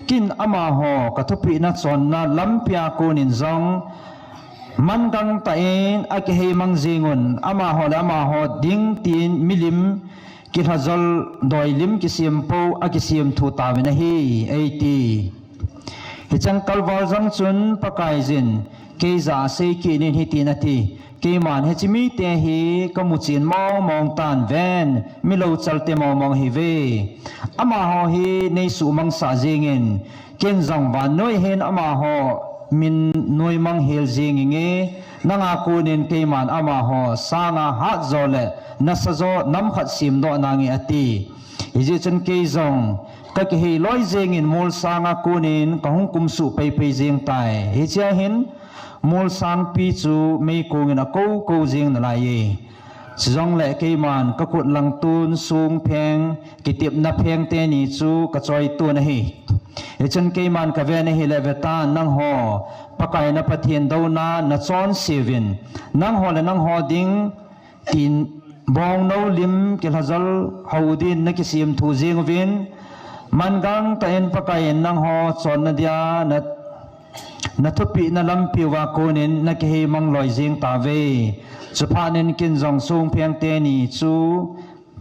ken amaho kathupeh nachonna lampia konin jong mangangtah in akiheimang jengun, amaho le amaho ding tin milim kilhajol doilim kisempou akisemthu tauvin ahi, eiti. Hicheng kalval jong chun Pakaiyin keijah a asei kitnin hitin ati, keiman hiche mite hi kamuchen mongmong tan ven, milouchalte mongmong ahiuve. Amaho hi neisuhmangsah jengin, ken jong vannoi hin amaho min noimang hel jenginge, nanga konin keiman amaho sanga hatjo le nasajo namkhat semdoh nange ati. Hijeh chun kei jong kakihei loi jengin molsanga konin kahung kumsuh peipei jengtai. Hichea hin molsangpi chu meikongin akoukou jeng nalaiye. Chujongle keiman kakhut langtun songpheng, kitepna pheng teni chu kachoitun ahi. Hichun keiman kaven ahile vetan, nangho Pakai na Pathen douna nachonseuvin, nangho le nangho ding tin bongnou lim kilhajol hou din nakisemthu jenguvin, mangangtah in Pakaiyin nangho chonna dia na Na thupeh na lampi uva konin na kihei mang loi jing tave. Chuphat in kin jong Songpheng teni chu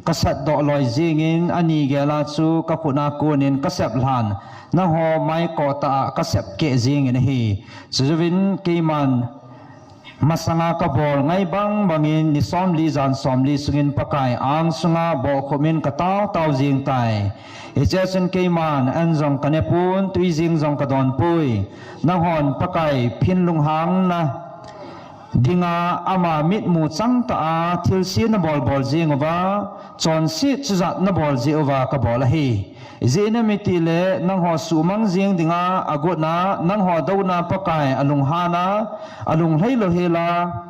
ka satdoh loi jingin ani gela chu ka khut a konin ka sep lhan, nangho mai kotah a ka sep keh jingin ahi. Chujou vin keiman masanga ka bol ngai bang bangin ni somli jan somli sungin Pakai ang sunga bohkhum in ka tao tao jing tai. Hiche a chun keiman an jong ka nepon, tui jing jong ka donpoi. Nanghon Pakai phin lunghang na dinga ama mitmu chang tah a thilse na bol bol jing uva, chonset chujat na bol jeh uva ka bol ahi. Ijeh inem itile nangho suhmang jing dinga agot na, nangho douna Pakai alunghan a, alunglhai lou hela,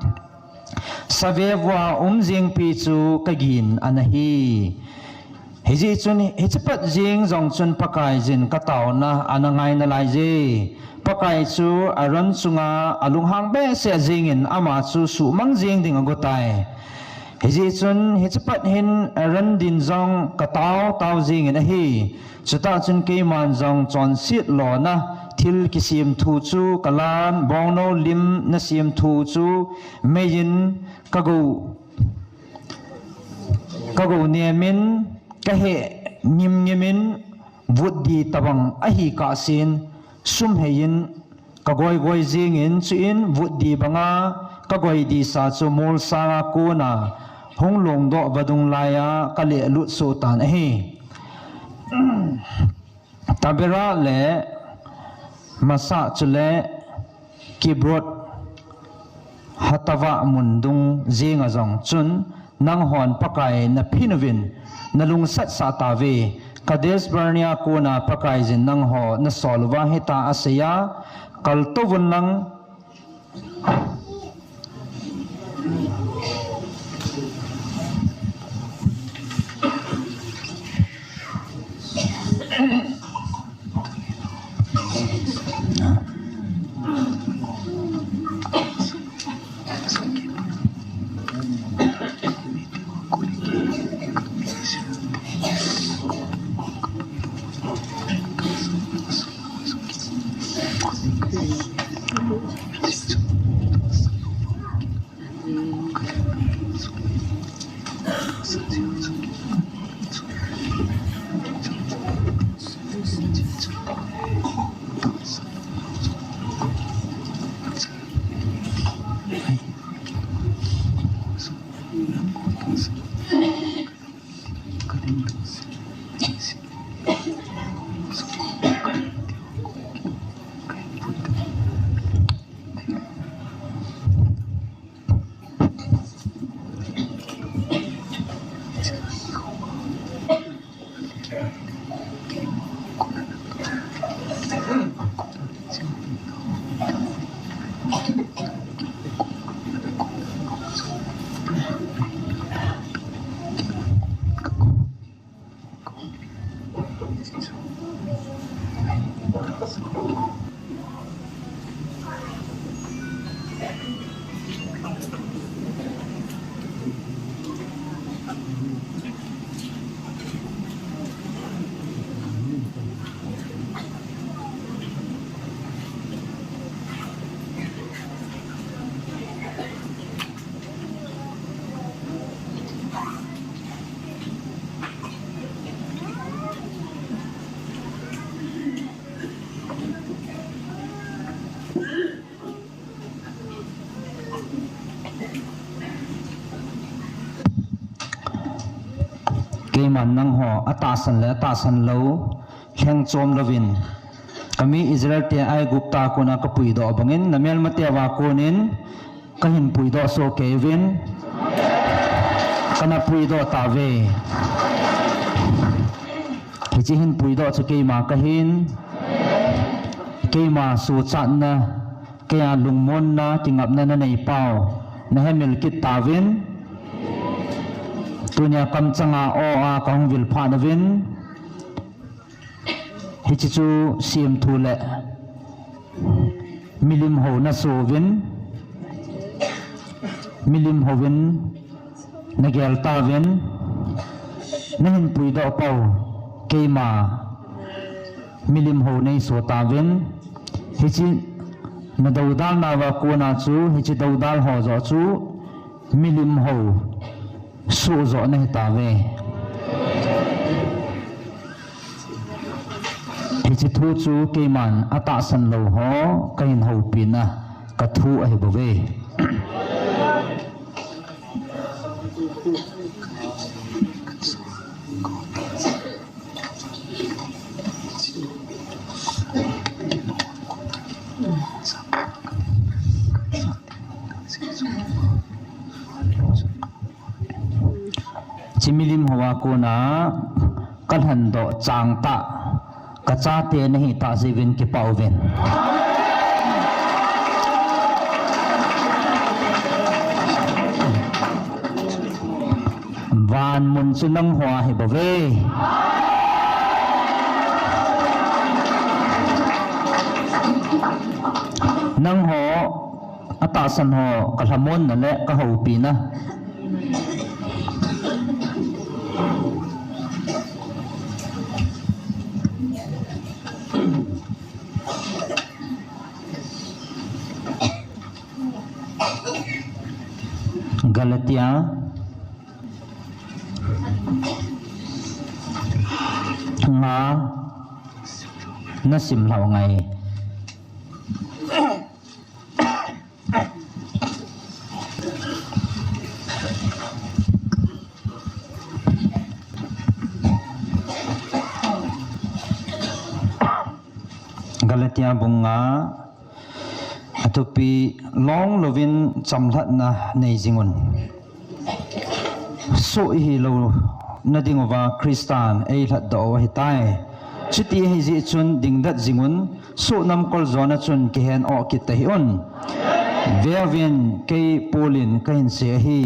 save vua um jingpi chu ka gin ana hi. Hijeh chun hiche pat jing jong chun Pakaiyin ka taona ana ngai nalai je. Pakai chu Aaron chunga alunghang behseh jingin ama chu suhmang jing ding agot tai. Hijeh chun hiche pat hin Aaron din jong ka tao tao jingin ahi. Chutah chun keiman jong chonset lona thil kisem thu chu ka lan, bongnou lim na sem thu chu meiyin ka go, ka go nemin, ka heh ngim ngimin, vutdi tabang ahi kahsen, sum heiyin ka goi goi jingin, chuin vutdi banga ka goi disa chu molsang a kona hung longdoh vadung laiya ka lehlut soh tan ahi. Tabera le Masa chule Kibrot Hatava mun dung jenga jong chun nanghon Pakai na phin uvin na lungsatsah tauve. Kadesh Barnea kona Pakaiyin nangho na sol uva hitia aseiya, kaltouvun lang. Keiman nangho atahsan le atahsan lou lhengchom louvin, kami Israel te Aigupta kona kapuidoh bangin, namelmate uva konin kahin puidoh soh kei uvin, kana puidoh tauve. Hiche hin puidoh chu keima kahin, keima suhchatna, keima lungmonna, kingapna nanei pau nahemil kit tauvin. Tunia kamchanga o a kahung vil phat uvin, hiche chu semthu le milim hou nasoh uvin, milim houvin nagel tauvin, nahin puidoh pau keima milim hou neisoh tauvin, hiche Na doudal nauva kona chu, hiche doudal ho joh chu, milim ho, soh joh nahi tauve. Hiche thu chu keiman atahsan lou ho, kahin houpina, kathu ahi bouve. Hiche milim hoa kona, kalhan doh chang tah, kachate nahi tah jeh uvin kipah uvin. Van mun chu nangho ahi bouve. Nangho, atahsan ho, kalhamonna le kahoupina. Galatia nga nasim lhau ngai. Galatia bung nga, athupi, long louvin chamlhatna nei jingun. Soh ihi louna dinguva Christan eilhatdoh u ahitai. Chuti ahijeh chun dingdet jingun, soh namkol jona chun kihen oh kit tahih un. Veuvin, kei Paulin kahin sei ahi,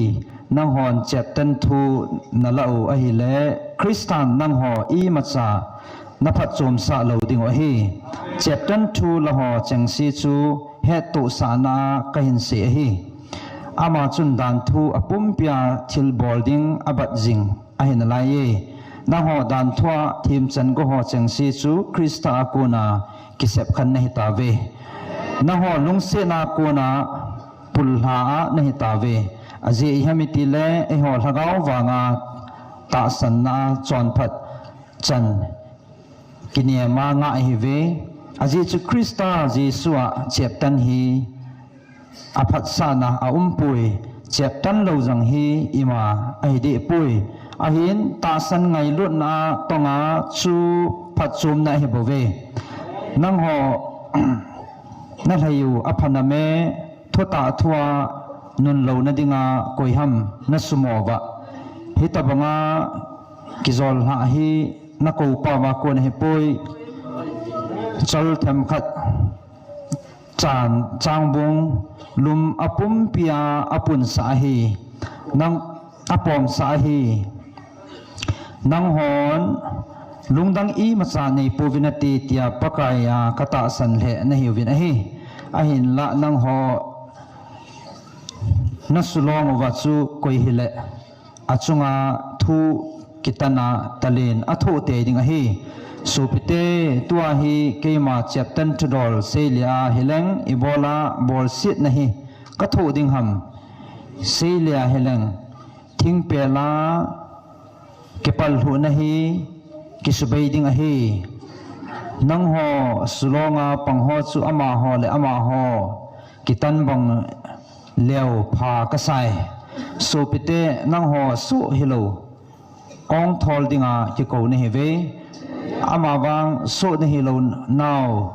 nanghon cheptan thu nalah u ahile, Christan nangho imacha naphatchomsah lou dingu ahi. Cheptan thu laho chengse chu hettohsahna a kahin sei ahi. Ama chun danthu apumpia thilbol ding abat jing ahi nalaiye. Nangho danthua themchan goho chengse chu Christa a kona kisepkhen nahitauve. Nangho lungsetna a kona pullha a nahitauve. Ajeh iham itile eiho lhagao vanga tahsanna a chonphat chan kinema ngah ihiuve. Ajeh chu Christa Jesu a cheptan hi aphatsahna aumpoi. Cheptan lou jong hi ima ahidehpoi. Ahin tahsan ngailutna a tonga chu phatchomna ahibouve. Nangho nalhai u aphaname, thutah thua nunlouna dinga koiham nasumouva, hitobanga kijollhah hi nakoupa uva kon ahipoi. Chol themkhat chan, changbung, lum apumpia apunsah ahi. Nang apomsah ahi. Nanghon lungdang imacha neipouvin nate tia Pakaiya katahsan lheh nahiuvin ahi. Ahinla nangho nasulong uva chu koi hile achunga thu kitana talen athoh tei ding ahi. Sopite, tua hi keima cheptan thudol seile a hileng ibola bolsetna hi kathoh ding ham? Seile a hileng thingpel a kipallhuhna hi kisubei ding ahi. Nangho sulonga pangho chu amaho le amaho kitan bang leu pha kasai. Sopite, nangho soh hilou ongthol dinga kikou nahiuve. Amavang soh nahilou nau,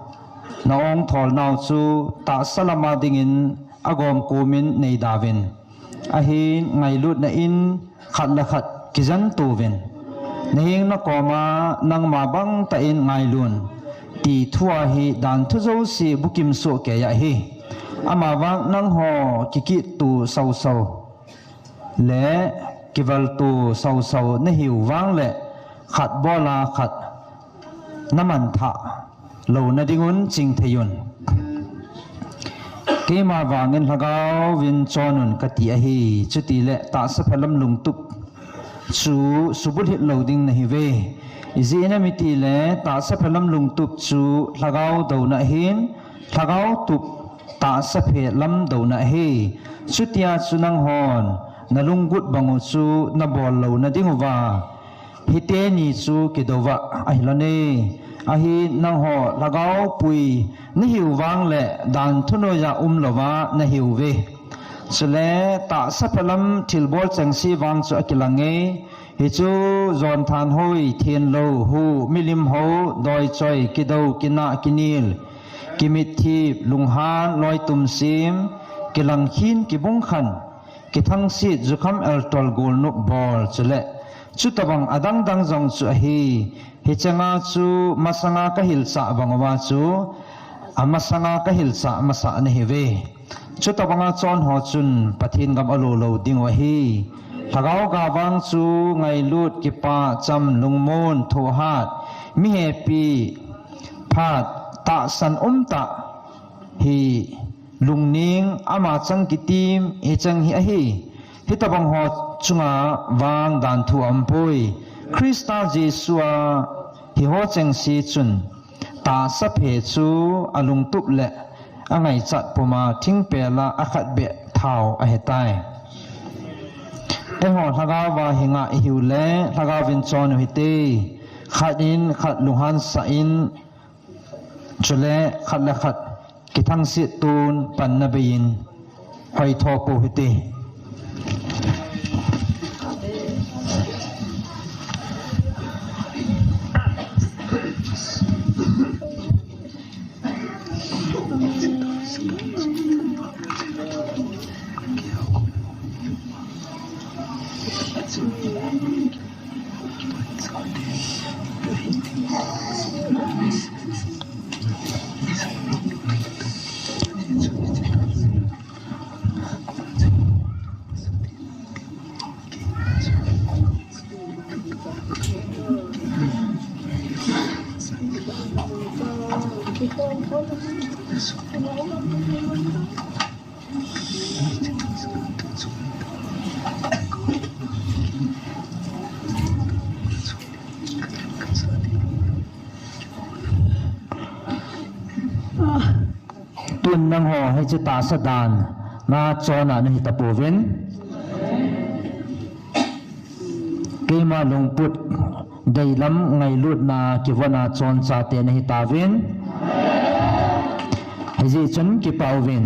naongthol nau chu tahsa lama dingin agomkomin neidauvin. Ahin ngailutna in khat le khat kijentouvin. Naheng nakoma nangma bangtah in ngailun, ti thua hi danthu jouse bukim sohkei ahi. Amavang nangho kikitto sausau le kivalto sausau nahiu vangle khat bola khat namanthah louna dingun chingtheiyun. Keima vangin lhagaovin chonun kati ahi. Chutile tahsa phalam lungtup chu subulhit lou ding nahiuve. Ijeh inem itile tahsa phalam lungtup chu lhagao douna ahin, lhagao tup tahsa phe lam douna ahi. Chutia chu nanghon nalunggut bang u chu nabol louna diuva hiteni chu kidouva ahilou ne. Ahi nangho lhagao pui nahiu vang le dan thunoiya umlouva nahiuve. Chule tahsa phe lam thilbol chengse vang chu akilang e. Hichu jon thanhoi, thenlou, hu, milim ho, doichoi, kidou, kinah, kinil, kimitthip, lunghan, loitum sim, kilangkhin, kibungkhan, kithangsit, jukham eltol, golnop bol, chule chutabang adangdang jong chu ahi. Hicheng a chu masanga kahilchah bang uva chu, amasanga kahilchah masa nahiuve. Chutabanga chon ho chun Pathen gam alo lou diu ahi. Lhagao ga vang chu ngailut, kipah, cham, lungmon, thohhat, mihepi, phat, tahsan umtah, hi lungning, ama chang kitim, hicheng hi ahi. Hitabang ho chunga vang dan thu aumpoi. Christa Jesu a hiho chengse chun tahsa phe chu alungtup le angaichat puma thingpel a akhat beh thao ahitai. Eiho lhagao va hinga ihiu le lhagao vin chon u hite. Khat in khat lunghan sah in, chule khat le khat kithangsit tun panna bei in hoitho pou hite. Tun nangho hiche tahsa dan na chon a nahi tapouvin. Keima lungput deilam ngailutna kivon a chon chate nahi tauvin. Hijeh chun kipah uvin.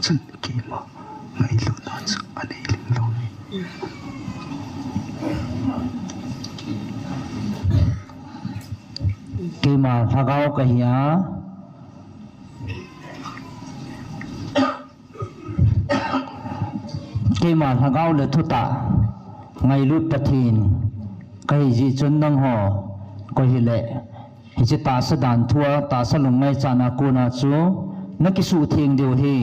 Chun keima ngailutna chu anei lhing lou. Keima lhagao kahi a. Keima lhagao le thutah ngailut Pathen kahi jeh chun nangho koi hile hiche tahsa dan thua, tahsa lungngaichatna kona chu nakisuhtheng diu ahi.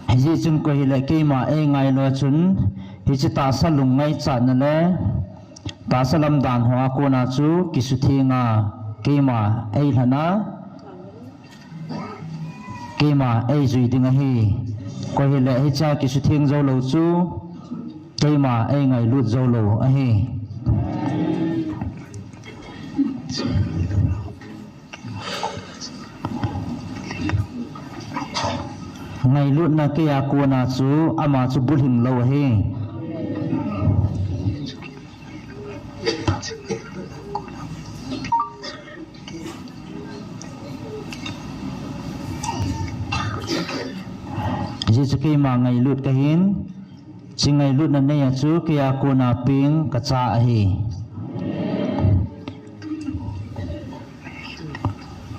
Hijeh chun koi hile keima eingailu chun hiche tahsa lungngaichatna le tahsa lamdan hoa kona chu kisutheng a keima eilhen a keima eijui ding ahi. Koi hile hichea kisutheng joulou chu keima eingailut joulou ahi. Ngailutna keiya kona chu ama chu bulhing lou ahi. Hichu keima ngailut kahin, hiche ngailutna neiya chu keiya kona peng kacha ahi.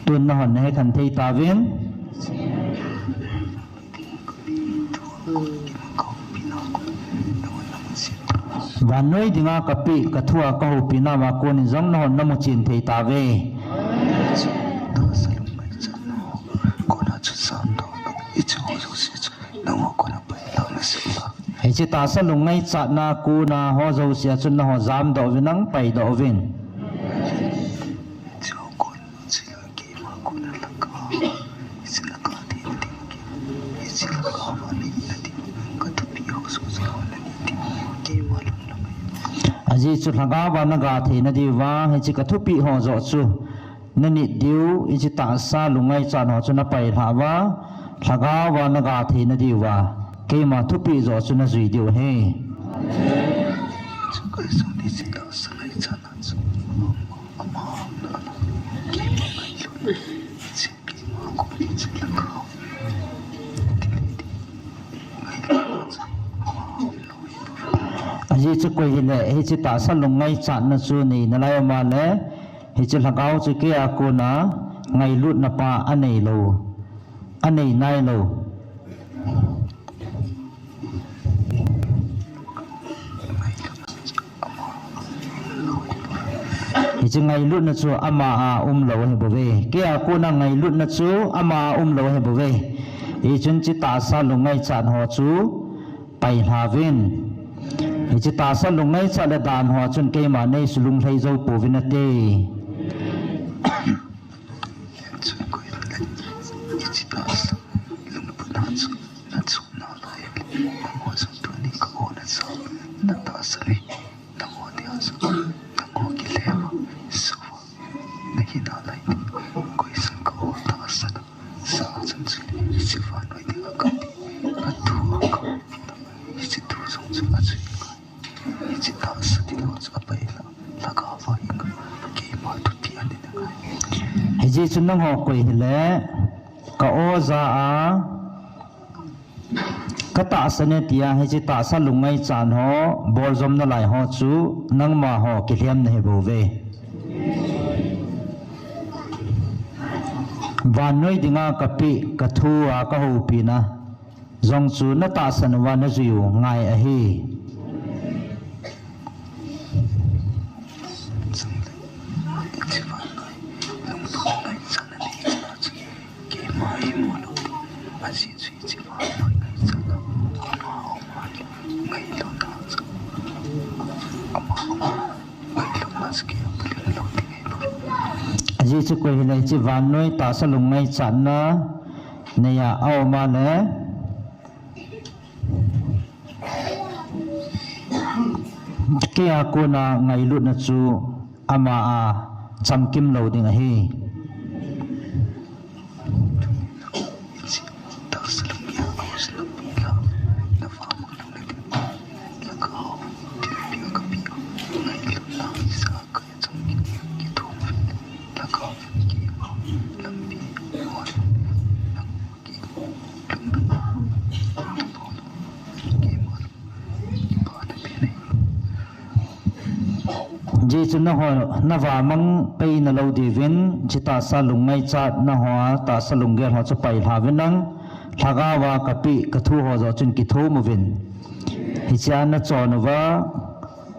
Tun nahon nahe khen thei tauvin. Vannoi dinga kapeh, kathua kahoupina uva konin jong nahon namu chen thei tauve. Hiche tahsa lung ngaichatna kona ho jousea chun nahon jamdoh uvin nang paidoh uvin. Ajeh chu lhagaova naga theina diuva, hiche kathupeh ho joh chu nanit diu, hiche tahsa lung ngaichat ho chu napailhah uva, lhagaova naga theina diuva, keima thupeh joh chu najui diu ahi. Ajeh chu koi hile, hiche tahsa lung ngaichatna chu nei nalai um ahile, hiche lhagao chu keiya kona ngailutna pa anei lou, anei nailou. Hiche ngailutna chu ama a umlou ahibouve. Keiya kona ngailutna chu ama a umlou ahibouve. Hichun hiche tahsa lung ngaichat ho chu pailhauvin. Hiche tahsa lung ngaichat le dan ho chun keima neisei lunglhai jou pouvin nate. Hijeh chun nangho koi hile, ka-o ja a, katahsan e tia hiche tahsa lung ngaichat ho boljom nalai ho chu nangma ho kilhem nahibouve. Vannoi dinga kapeh, kathua kahoupina jong chu natahsan uva najui u ngai ahi. Ajeh chu koi hile hiche vannoi tahsa lung ngaichatna neiya aum ahile, keiya kona ngailutna chu ama a chamkim lou ding ahi. Hijeh chun nangho navamang pei nalou diuvin, hiche tahsa lung ngaichatna hoa tahsa lunggel ho chu pailhauvin lang, lhagaova kapeh kathu ho joh chun kithum uvin. Hichea nachon uva,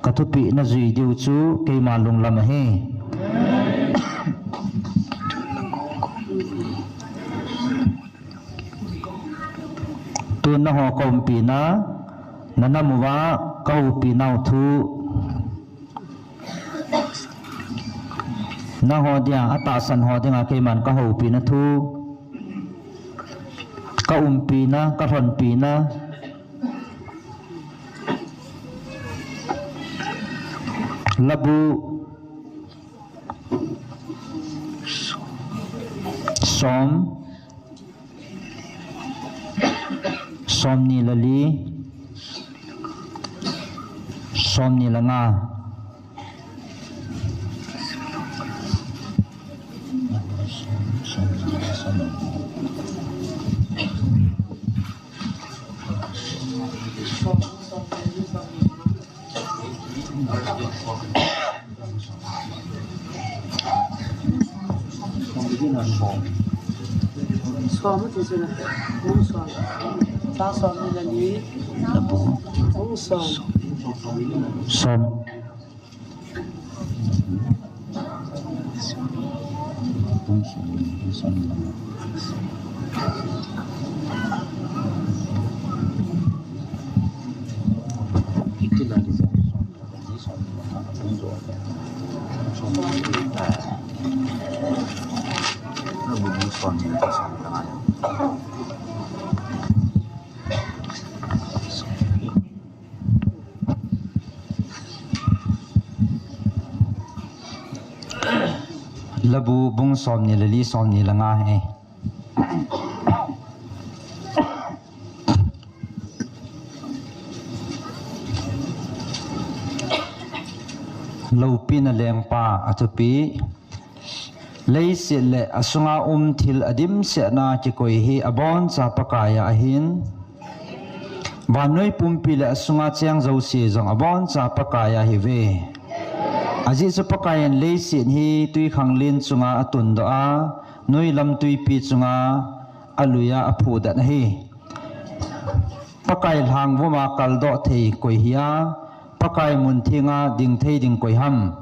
kathupeh najui diu chu keima lunglam ahi. Tun nangho kaumpina, nanam uva kahoupinau thu, nangho dia, atahsan ho dinga keiman kahoupina thu, kaumpina, kalhonpina, labu, som, somni le li, somni le nga. Som ti chu na. Bung som. Chang som ni le li. Bung som. Som. Labu bung som ni le li, som ni le nga hi. Loupina lengpa a thupi. Leiset le asunga um thil adimsetna kikoi hi aboncha Pakaiya ahin. Vannoi pumpi le asunga cheng jouse jong aboncha Pakaiya ahiuve. Ajeh chu Pakaiyin leiset hi twikhanglen chunga atundoh a, noilam twipi chunga aluiya aphudet ahi. Pakai lhangvuma kaldoh thei koi hi a, Pakai mun thenga ding thei ding koi ham.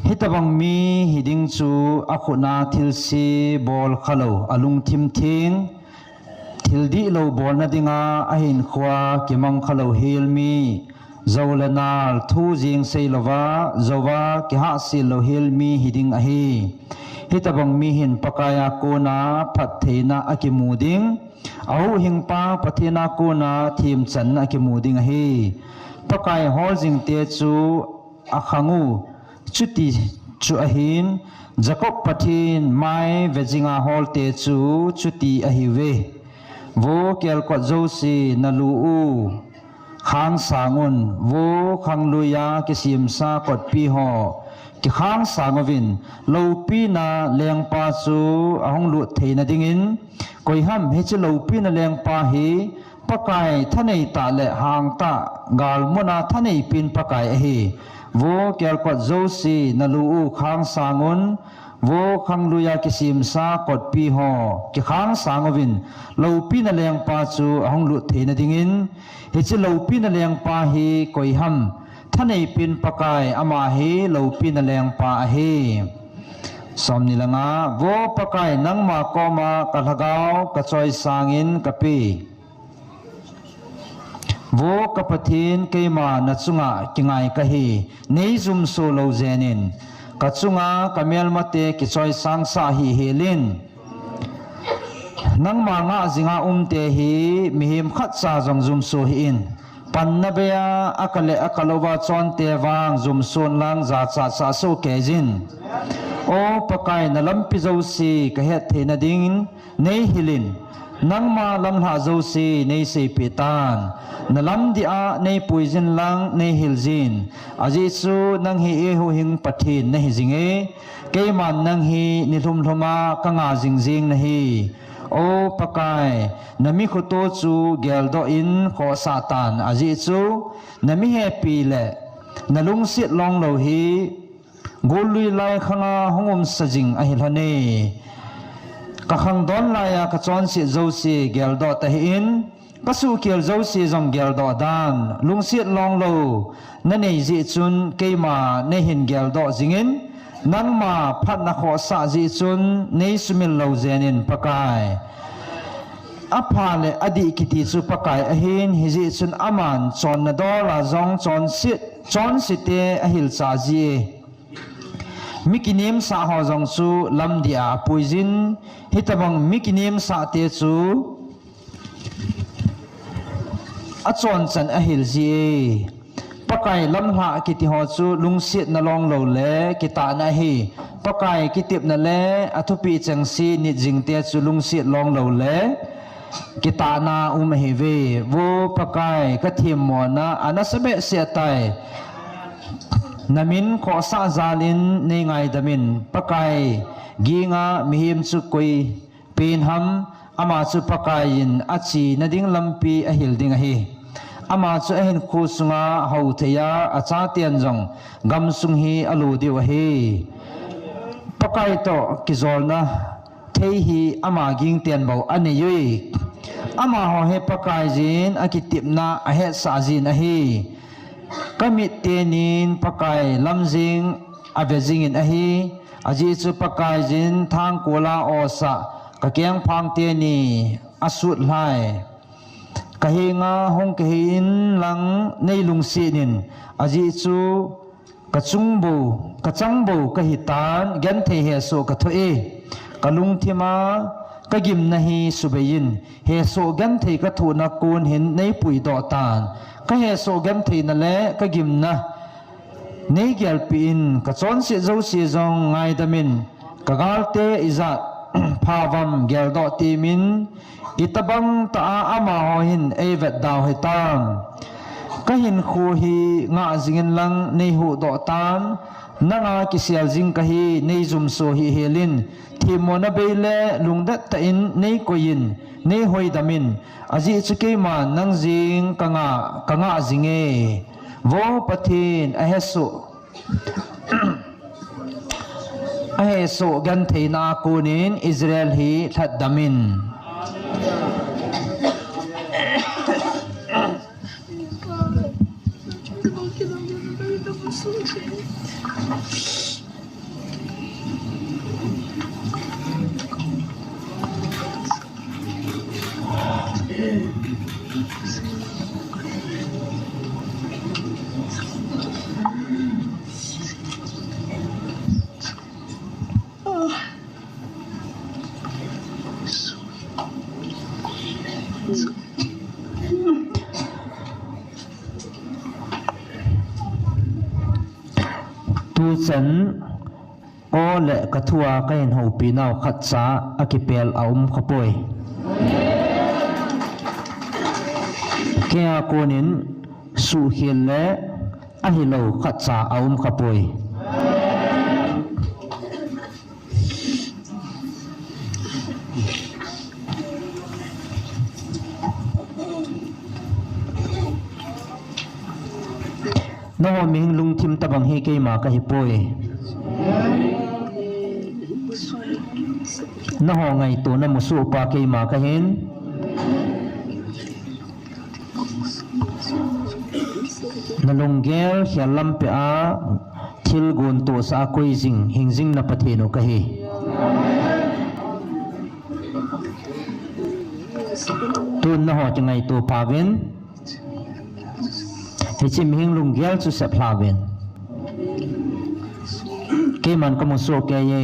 Hitobang mi hiding chu akhutna thilse bol khalou, alungthim theng, thil dihlou bolna dinga ahinkhoa kimang khalou hel mi, jou le nal, thu jeng seilouva, jouva kihahsel lou hel mi hiding ahi. Hitobang mi hin Pakaiya kona phattheina akimu ding, ahuhhingpa Pathen a kona themchanna akimu ding ahi. Pakai hol jingte chu akhang u, chuti chu ahin, Jacob Pathen mai vejinga holte chu chuti ahiuve. Vo kelkot jouse nalu u, khang sang un, vo khangluiya kisemsa kotpi ho, kikhang sang uvin, loupina lengpa chu ahung lut theina dingin, koiham hiche loupina lengpa hi, Pakai thanei tah le hangtah, galmuna thanei pen Pakai ahi. Vo kelkot jouse nalu u khang sang un, vo khangluiya kisemsa kotpi ho, kikhang sang uvin, loupina lengpa chu ahung lut theina dingin, hiche loupina lengpa hi koiham, thanei pen Pakai, ama hi loupina lengpa ahi. Som ni le nga, vo Pakai nangma koma kalhagao kachoisangin kape. Vo ka Pathen, keima nachunga kingai kahi, neijumso lou jenin, kachunga kamelmate kichoisangsah hih helin. Nangma ngah jinga umte hi mihem khatcha jong jumso hih in. Panna beiya aka le aka louva chonte vang jumson lang jachat sah soh keijin. O Pakai, nalampi jouse kahet theina dingin neihilin, nangma lamlhah jouse neiseipeh tan. Nalamdih a neipuijin lang neihil jin. Ajeh chu nang hi eihuhhing Pathen nahi jinge. Keiman nang hi nilhum lhuma kanga jing jeng nahi. O Pakai, nami khoto chu geldoh in khohsah tan, ajeh chu nami hepi le nalungset longlou hi gollui lai khanga hung umsa jing ahi lhone. Kakhangdon laiya kachonset jouse geldoh tahih in, kasuhkhel jouse jong geldoh dan, lungset longlou nanei jeh chun keima neihin geldoh jingin, nangma phatna khohsah jeh chun neisumil lou jenin Pakai. Apha le adih kiti chu Pakai ahin, hijeh chun aman chonna dola jong chonset, chonsete ahilchah jie. Mi kinemsah ho jong chu lamdih a apuijin, hitobang mi kinemsahte chu achonchan ahil jie. Pakai lamlhah kiti ho chu lungsetna longlou le kitahna ahi. Pakai kitepna le athupeh chengse nit jingte chu lungset longlou le kitahna um ahiuve. Vo Pakai, kathemmona anasa behseh tai. Namin khohsah jalin neingaidamin, Pakai, ginga mihem chu koi pen ham, ama chu Pakaiyin achena ding lampi ahil ding ahi. Ama chu ahinkho sunga houthei a, achaten jong gamsung hi alo diu ahi. Pakai toh kijolna thei hi ama gingten bou anei ui. Amaho hi Pakaiyin akitepna ahetsah jin ahi. Kamit tenin Pakai lam jeng ave jingin ahi. Ajeh chu Pakaiyin thangkol a osah kakengphang teni asut lhai. Kahenga hung kahei inlang neilungset in, ajeh chu kachang bou, kachang bou kahitan, genthei hesoh kathoh e. Kalungthim a kagimna hi subeiyin, hesoh genthei kathohna kon hin neipuidoh tan. Kahesoh gentheina le kagimna neigelpeh in, kachonset jouse jong ngaidamin, kagalte ijat phavam geldoh temin, itobang tah a amaho hin eivetdau hitam. Kahinkho hi ngah jingin lang neihuhdoh tan, nanga kisel jing kahi neijumso hih helin, themmona bei le lungdet tah in neikoiyin, neihoidamin, ajeh chu keiman nang jeng kangah, kangah jinge. Vo Pathen, ahesoh, ahesoh gentheina a konin Israel hi lhatdamin. Tuchan o le kathua kahin houpinau khatcha akipel aum khapoi. Keia konin suhkhel le ahilou khatcha aum khapoi. Nangho mihing lungthim tobang hi keima kahipoi. Nangho ngaitona musohpa keima kahin. Nalunggel khel lampi a thil gon tohsa a koi jing, hing jing na Pathen u kahi. Tun nangho kingaito phauvin. Hiche mihing lunggel chu sep lhauvin. Keiman kamusoh kei e.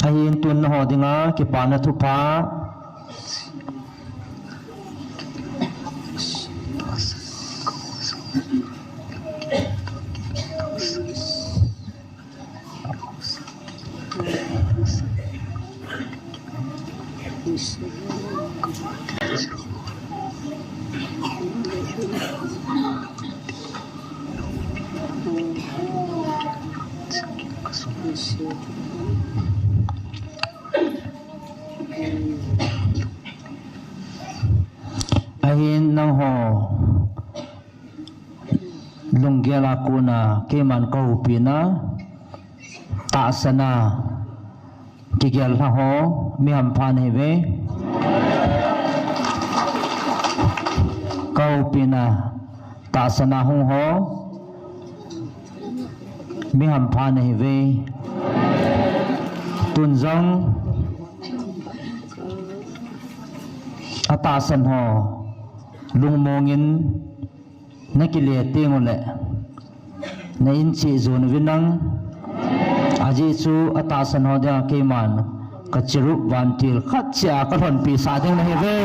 Ahin tun nangho dinga kipana thupha. Ahin nangho lunggel a kona keiman kahoupina, tahsan a kigel lha ho, mi hampha nahiuve. Kahoupina, tahsan a hung ho, mi hampha nahiuve. Tun jong atahsan ho lungmong in nakile teng uleh, na in cheh jon uvin lang, ajeh chu atahsan ho dinga keiman ka cherub vantil khat cheh a kalhonpi sah ding nahiuve.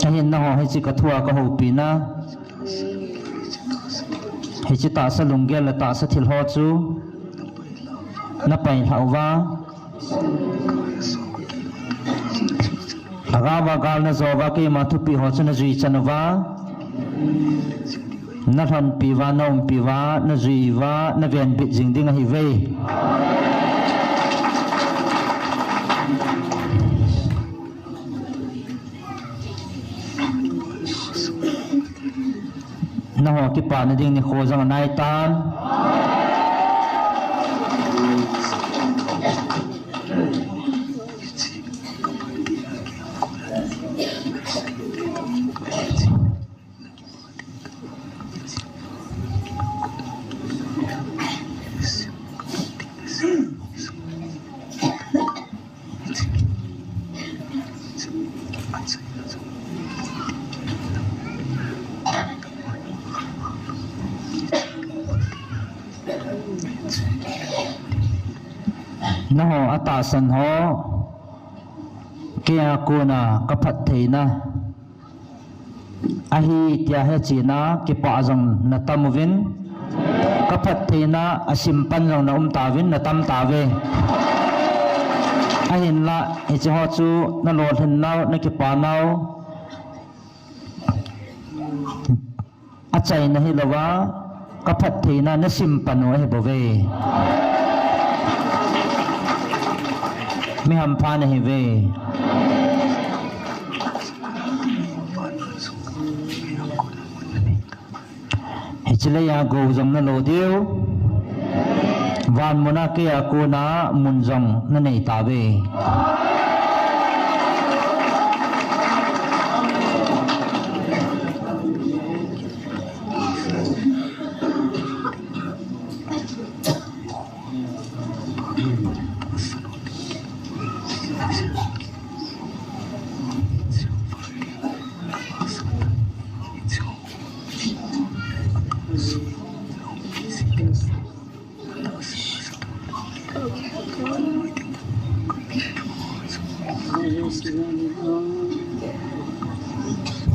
Ahin nangho hiche kathua kahoupina, hiche tahsa lunggel le tahsa thil ho chu napailhah uva, Lhagao a gal najo uva, keima thupi ho chu najui chan uva, nalhonpi uva, naumpi uva, najui uva, navenbit jing ding ahiuve. Nangho kipana ding nikho jong anai tan. Nangho atahsan ho, keia kona kaphattheina ahi tia hechena kipah jong natam uvin, kaphattheina asimpan jong naum tauvin, natam tauve. Ahinla, hiche ho chu nalolhin nau, nakipa nau, achaina hilouva, kaphattheina nasimpan u ahibouve. Mi hampha nahiuve. Hiche leiya gou jong nalo diu, van muna keia kona mun jong nanei tauve.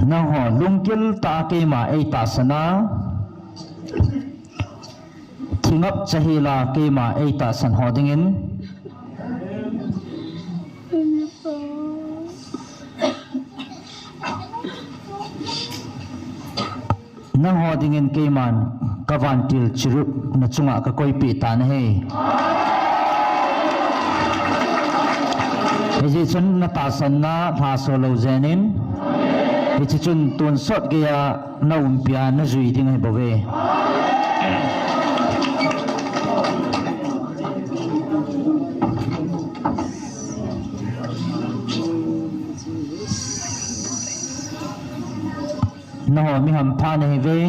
Nangho lunggil tah a keima eitahsan a, thingap chahila keima eitahsan ho dingin, nangho dingin keiman kavantil chirup nachunga kakoipeh tan ahi. Hijeh chun natahsanna lhaso lou jengin, hiche chun tonsot geiya naumpia najui ding ahibouve. Nangho mi hampha nahiuve.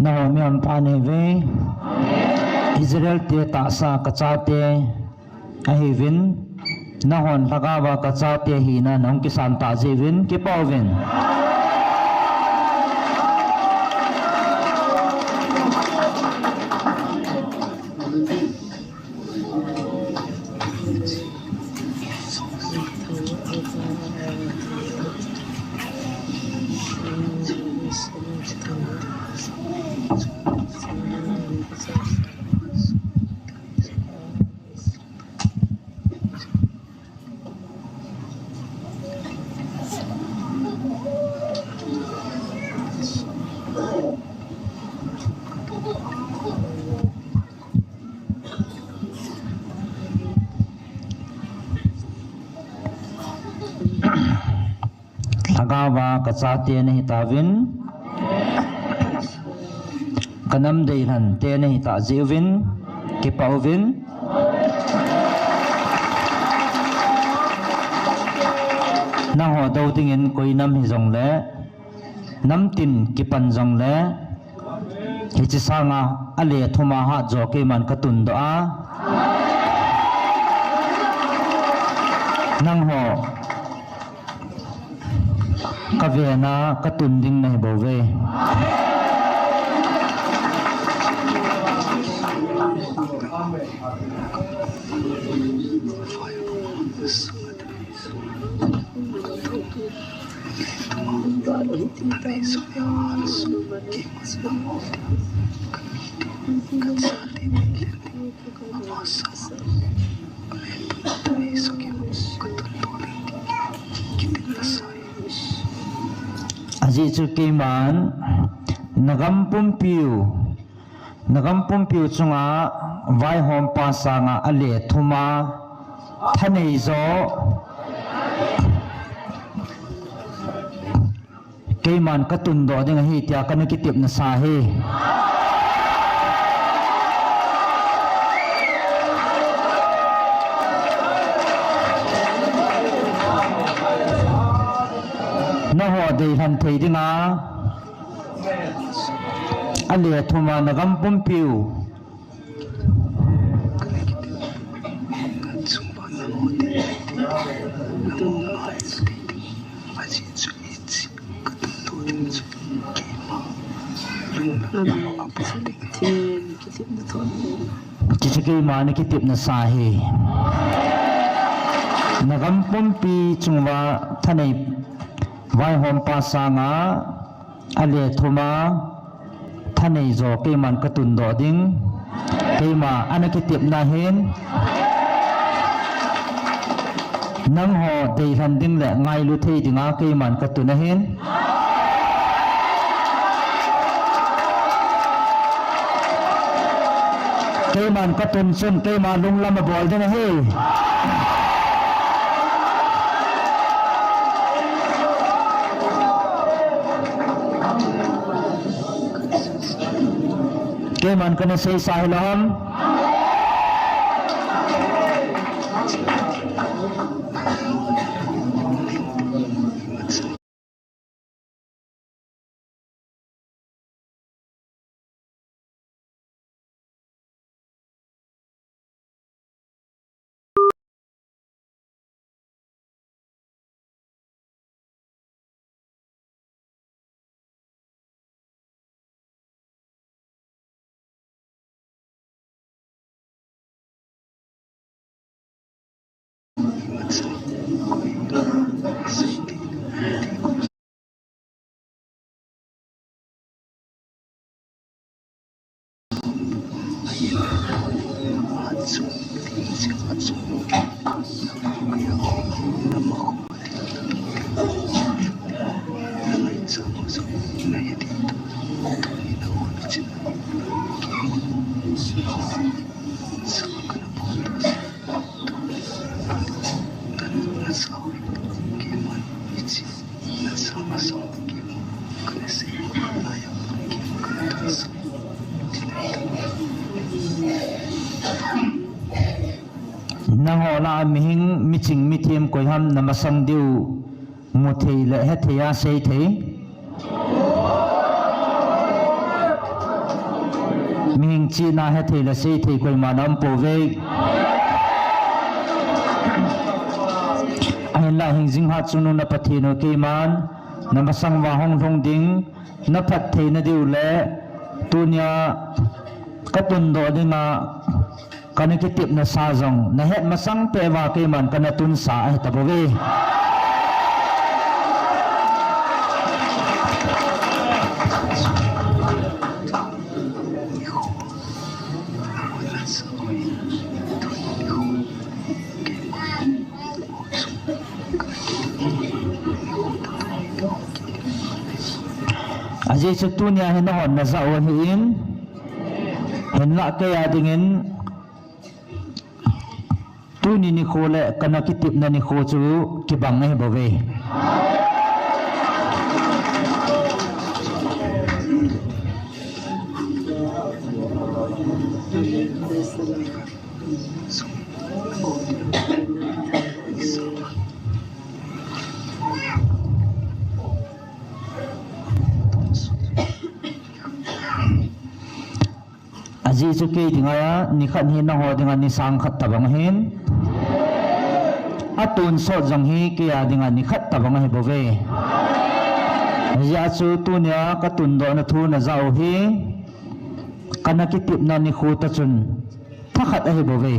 Nangho mi hampha nahiuve. Israel te tahsa kachate ahiuvin, nanghon lhagao a kachate hina nahung kisan tah jeh uvin, kipa uvin. Lhagao a kachate nahitauvin, kanam deilhen te nahitah jeh uvin, kipa uvin. Nangho dou dingin koi nam hijongle, namtin kipan jongle, hiche sanga ale thum a hatjo keiman katundoh a, nangho Ka vena ka tun ding nahi bou ve. Ajeh chu keiman, nagam pumpiu, nagam pumpiu chunga vaihompa sanga ale thuma thanei jo. Keiman ka tundoh ding ahi tia kana kitepna sa hi. Naho deilhen thei dinga, ale thuma nagam pumpiu. Amen. Hiche keima na kitepna sa hi. Nagam pumpi chunguva thanei vaihompa sanga ale thuma thanei jo keiman ka tundoh ding. Keima ana kitepna hin. Nangho deilhen ding le ngailu thei dinga keiman ka tun ahin. Keiman ka tun chun keima lunglam abol ding ahi. Keiman kana seisa hilou ham. Nangho lah a mihing, miching, mithem koi ham na masang diu mu thei le he thei a sei thei. Mihing chihna he thei le sei thei koima na um pouve. Ahinlah hingjing hat chungnung na Pathen u keiman na masang uva hung lhung ding, na phattheina diu le tunia ka tundoh dinga kana kitepna sa jong na het masang peh uva keiman kana tunsa ahi tabouve. Ajeh chu tunia hi nahon najah u ahin, hinlah kei a dingin tuni nikho le kana kitepna nikho chu kibang ahi bouve. Ajeh chu kei dinga nikhat hi nangho dinga ni sang khat tabang ahin. Atonsot jong hi kei a dinga nikhat tabang ahi bouve. Hijeh chun tunia katundohna thu najah u hi, kana kitepna nikho tah chun thakhat ahi bouve.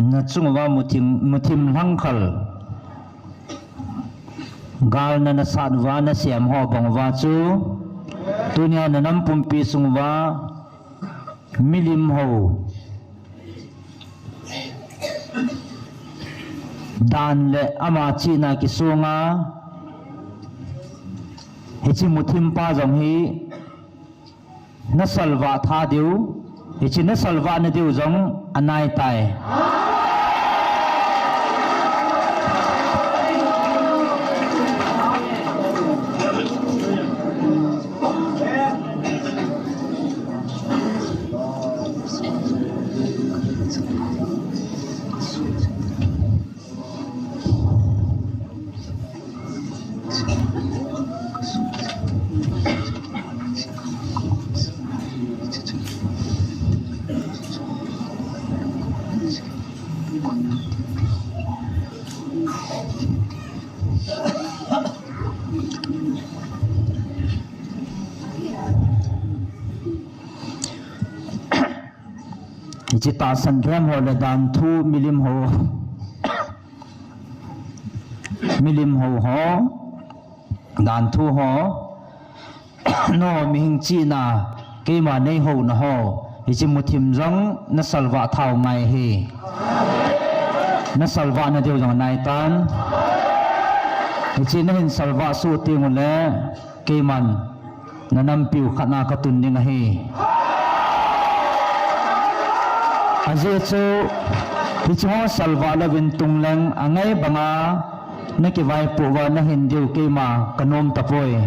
Nachung uva muthim, muthim lhangkhal. Galna nasat uva nasem ho bang uva chu, tunia nanam pumpi sung uva milim ho dan le ama chihna kisonga hiche muthim pa jong hi nasalvah tha diu, hiche nasalvah na diu jong anaitai. Hiche tahsan lhem ho le danthu milim ho, milim ho ho, danthu ho, nangho mihem chihna, keima neihouna ho, hiche muthim jong nasalvah thau ngai ahi. Nasalvah na diu jong anaitan. Hiche nahin salvah soh teng ule, keiman nanampiu khatna katun ding ahi. Ajeh chu, hiche ho salvah louvin tungleng angai banga nakivaipoh uva nahin diu keima kanom tapoi.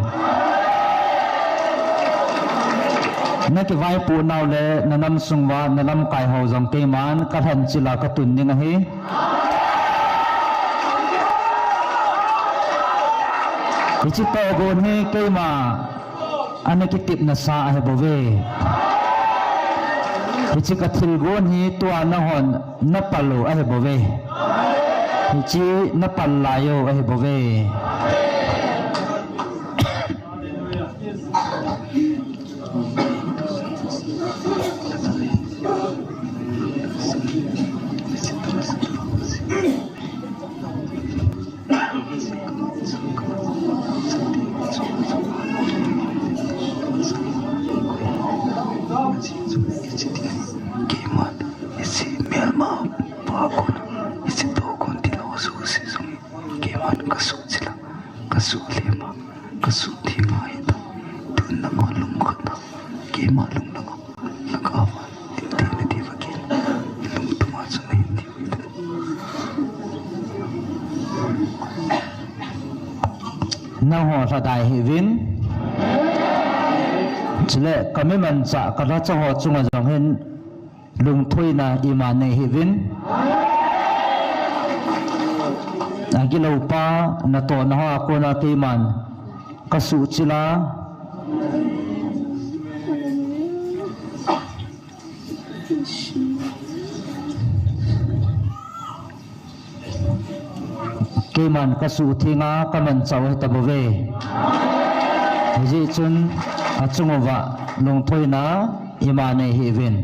Nakivaipoh nau le nanam sung uva nalamkai ho jong keiman kalhen chila katun ding ahi. Hiche tohgon hi keima ana kitepna sa ahi bouve. Hiche kathilgon hi tua nahon napal u ahi bouve. Hiche napal lai u ahi bouve. Keiman hiche melma pa kon, hiche tohgon tilou jouse jong keiman kasuh chila, kasuh lema, kasuh thima hita. Tun nangho lungkhatna, keima lung langa, nagava, tinte nadiuva ken, ilungthima chu nahin diu hita. Nangho lhadai hih uvin. Chule kamimanchah kalhacha ho chunga jong hin lungthoina ima nei hih uvin. Agilou pa natohna hoa kona keiman kasuh chila. Keiman kasuhtheng a kamanchah u ahitabouve. Hijeh chun achung uva lungthoina ima nei hih uvin.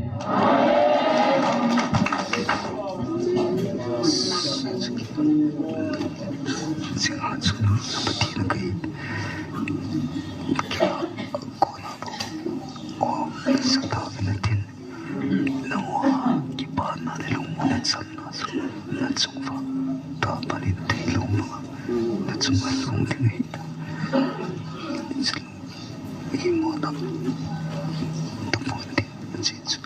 Nangho kipana le lungmonna chamna jong nachung uva tapan in theilou manga nachung uva lhung ding ahi. Imona tapon ding ahi chu.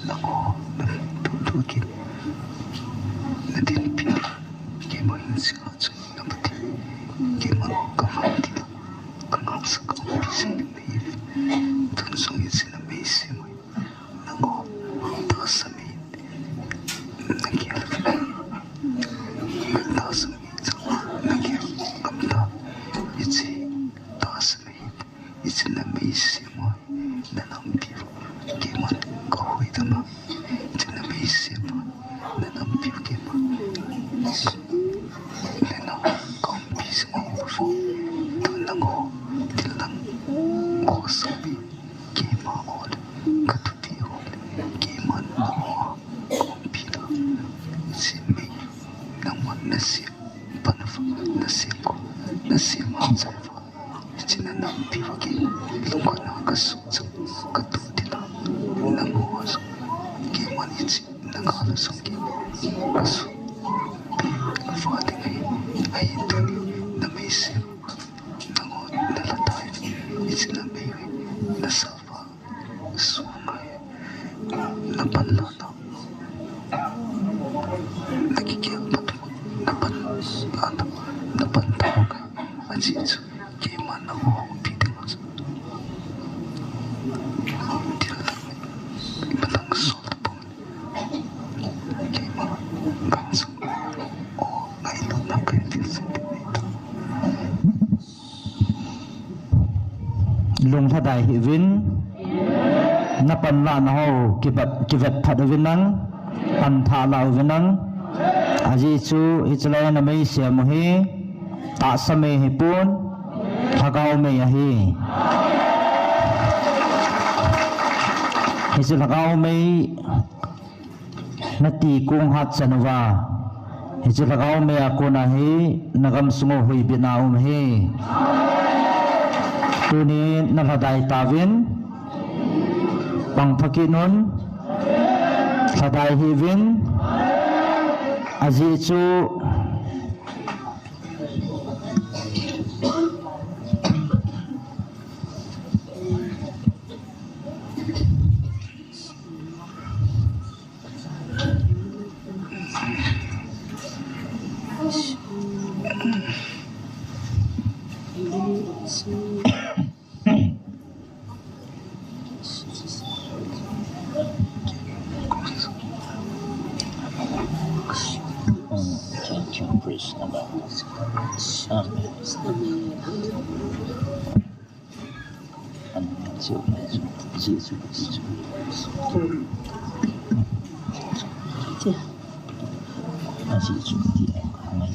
Nangho nathutoh kin nadinpi, keima hinsea chu napathen, keima kavantil, kangahsah, kaumpi jing nahiuve. Tun jong hiche nameisem u hi nangho tahsa mei in nagel uve. Tahsa mei in jong nagel ngam tai. Hiche tahsa mei in, hiche nameisem u hi nanampi uva keiman kahoidam a. Hiche nameisem u hi nanampi uva keiman, nangho kaumpi jing nahiuve. Tun nangho thildang khohsah mei, keima ol, kathupi ol, keiman nangho kaumpi na, hiche mei, nangman nasem pan uva, nasem ko, nasem hahsat uva, hiche nanampi uva kei lungkhat a kasuh jong katoh ding a, nangho jong keiman hiche nagal a jong kei kasuh peh uva ding ahi. Ahin tuni nameisem, nangho nalhadai, hiche namei u hi nasalvah sung ngai, napanlahna, nakigel phat u, napanlahna, napanthah u ngai. Ajeh chu keiman nangho houpi ding a chu thildang, imatang sol tapon, keima gang jong o ngailutna kahin thilse ding ahi. Lunglhadai hih uvin, napanlahna ho kivet, kivet phat uvin lang, panthah lah uvin lang. Ajeh chu hiche lai nameisem u hi tahsa mei ahipon, lhagao mei ahi. Hiche lhagao mei nati kong hatchan uva, hiche lhagao mei a kona hi nagamsung u huhbitna um ahi. Tuni nalhadai tauvin, pangpha kit un, lhadai hih uvin, ajeh chu Thank you, praise the Lord. Amen. Amen.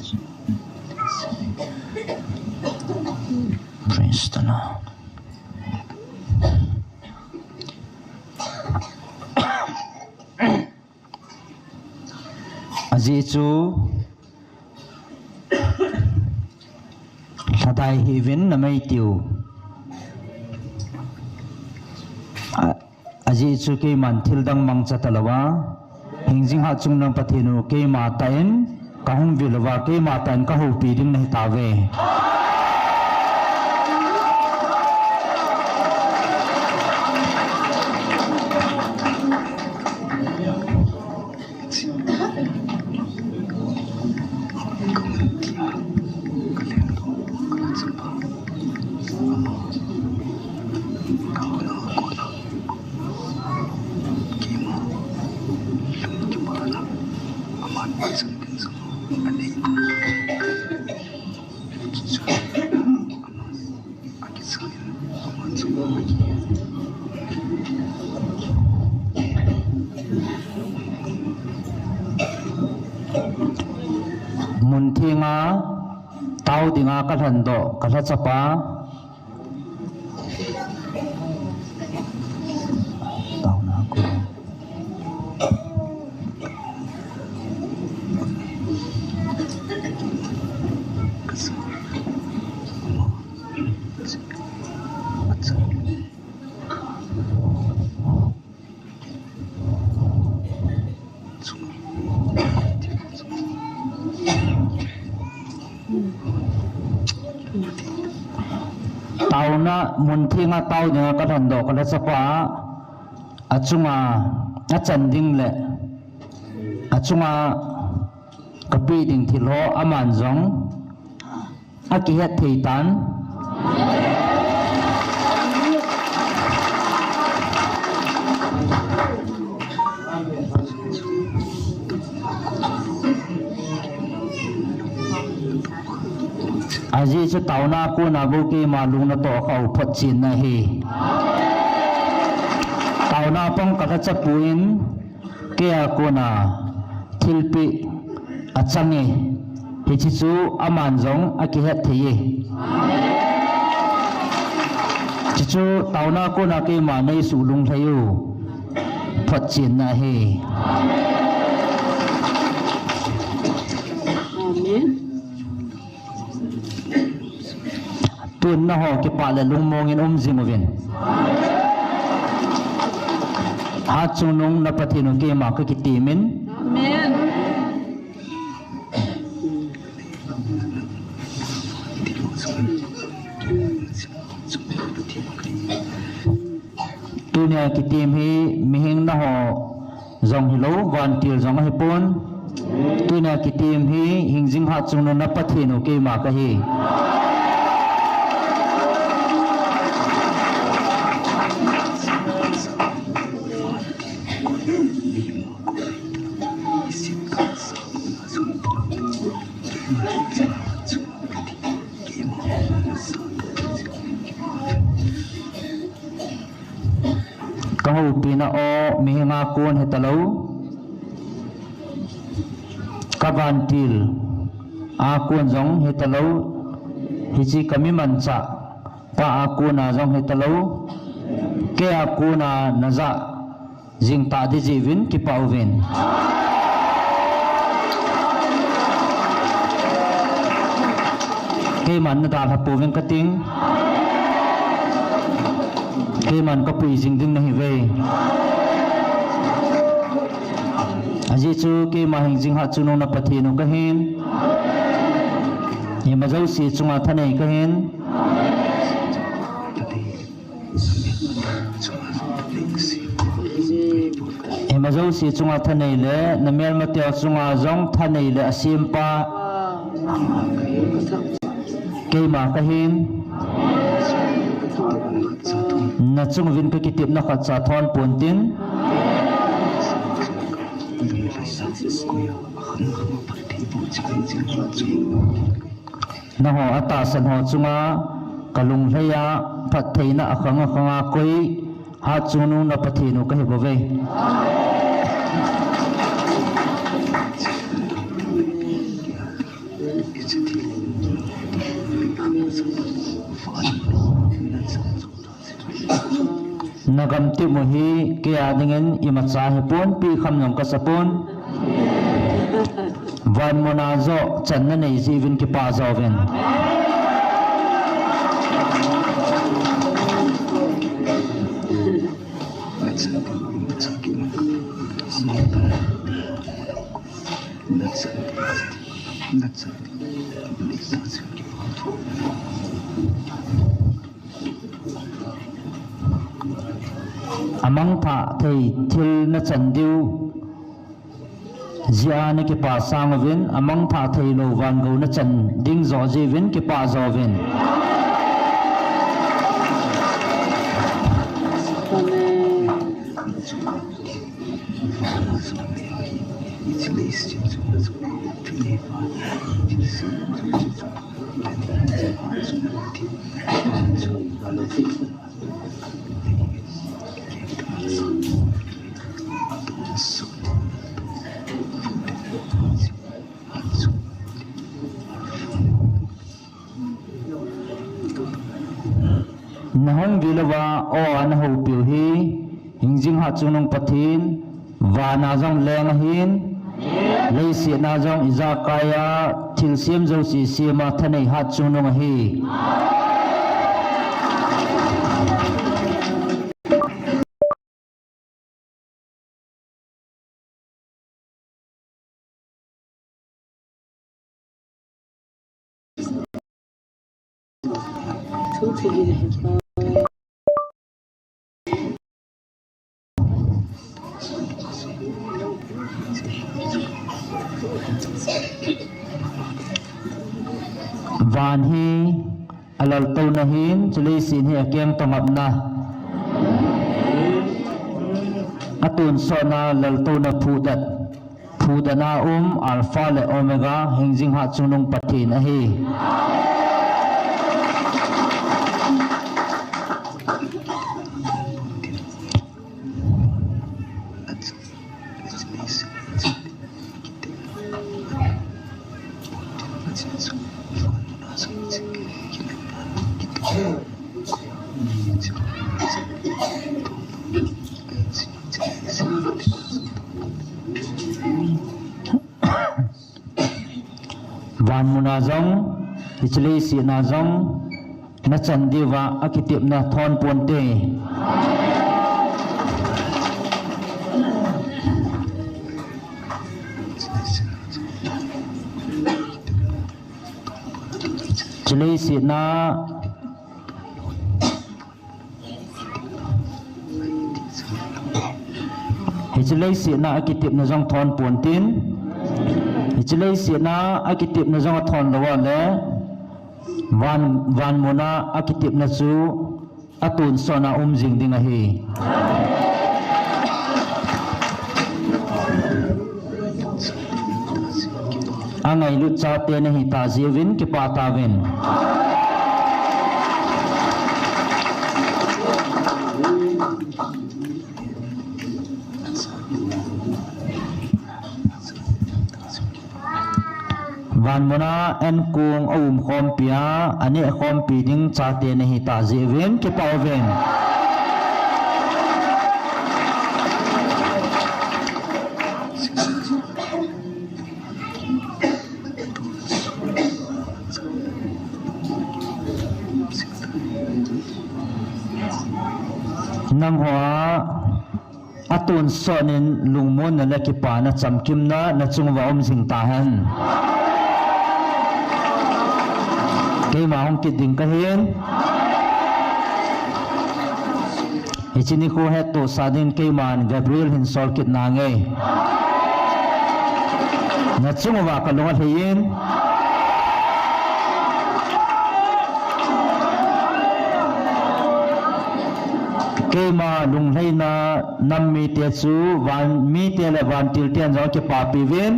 Praise the Lord. Ajeh chu lhadai hih uvin namei tiu. A, ajeh chu keiman thildang mangcha talouva, hingjing hatchungnung Pathen u keima tah in kahung vil uva, keima tah in kahoupi ding nahitauve. Mun thenga Tao dinga ka lhendoh, ka lhachapa. Taona ko. Taona mun thenga tao dinga ka lhendoh ka lhachapa, achunga achan ding le achunga kapeh ding thil ho aman jong akihet thei tan. Ajeh chu taona kona bou keima lung natoh kha u photchenna ahi. Taona pang ka lhachapu in keia kona thilpeh achange. Hiche chu aman jong akihet thei e. Chuchu taona kona keima neisuh lunglhai u photchenna ahi. Amen. Tun nangho kipah le lungmong in um jing uvin. Hatchungnung na Pathen u keima kakitemin. Amen. Tunia kitem hi mihing nangho jong hilou, vantil jong ahipon. Tunia kitem hi hingjing hatchungnung na Pathen u keima kahi. Ka houpina o, mihinga kon hitalou, ka vantil a kon jong hitalou, hiche ka mi manchah pa a kona jong hitalou, keia kona najah jing tadih jeh uvin kipah uvin. Keiman nadalha pouvin kating. Keiman kapui jing ding nahiuve. Ajeh chu keima hingjing hatchungnung na Pathen u kahin. Ima jouse chunga thanei kahin. Ima jouse chunga thanei le, na melmateu chunga jong thanei le asempa keima kahin. Nachung uvin kakitepna khatcha thon pontin. Nangho atahsan ho chunga kalunglhai a phattheina akhang akhanga koi hatchungnung na Pathen u kahibouve. Na gamtep u hi keia dingin imacha hipon, peh kham jong kasapon. Van muna joh channa nei jeh uvin kipah jouvin. Amangthah thei thil nachan diu jeh a nakipah sang uvin, amangthah theilou van gou nachan ding joh jeh uvin kipah jouvin. Amen. Hung vilouva, o ana houpiu hi, hingjing hatchungnung Pathen, vana jong leng ahin, leiset a jong ijakai a, thilsem jouse sema thanei hatchungnung ahi. Van hi alaltouna ahin, chuleiset hi akeng tongapna. Atunsotna laltouna phudat, phudatna um Alpha le Omega, hingjing hatchungnung Pathen ahi. Van muna jong, hiche leiset a jong, nachan diuva akitepna thon ponte. Hiche leiset a Hiche leiset a akitepna jong thon ponte. Hiche leiset a akitepna jong athon lou a le, van, van muna akitepna chu atunsotna um jing ding ahi. Angailut chate nahi tah jeh uvin kipah tauvin. Van muna ankong aumkhompi a, anehkhompi ding chate nahi tah jeh uvin kipah uvin. Nangho a atonsot in lungmonna le kipana chamkimna nachung uva um jing tahen. Keima hung kit ding kahin. Hiche nikho hettohsah dingin keiman Gabriel hin sol kit nange. Nachung uva kalung alhai in. Keima lunglhaina nam mite chu van mite le vantil ten jong kipapi uvin.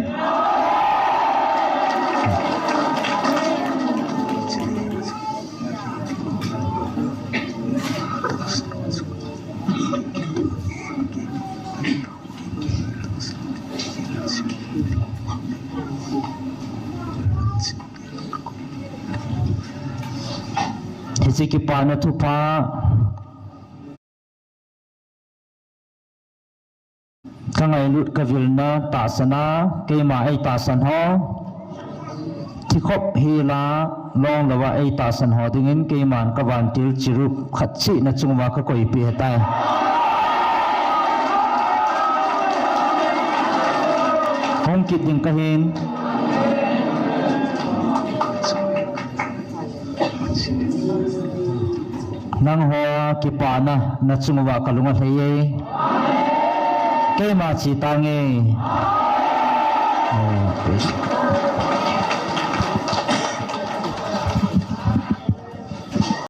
Hiche kipana thupha kangailut kavilna tahsan a, keima eitahsan ho, thikhop hela long louva eitahsan ho dingin keiman kavantil chirup khat cheh nachung uva kakoipi ahitai. Hung kit ding kahin. Nangho kipana nachung uva kalung alhai e. Keima che tange. Oh, praise God.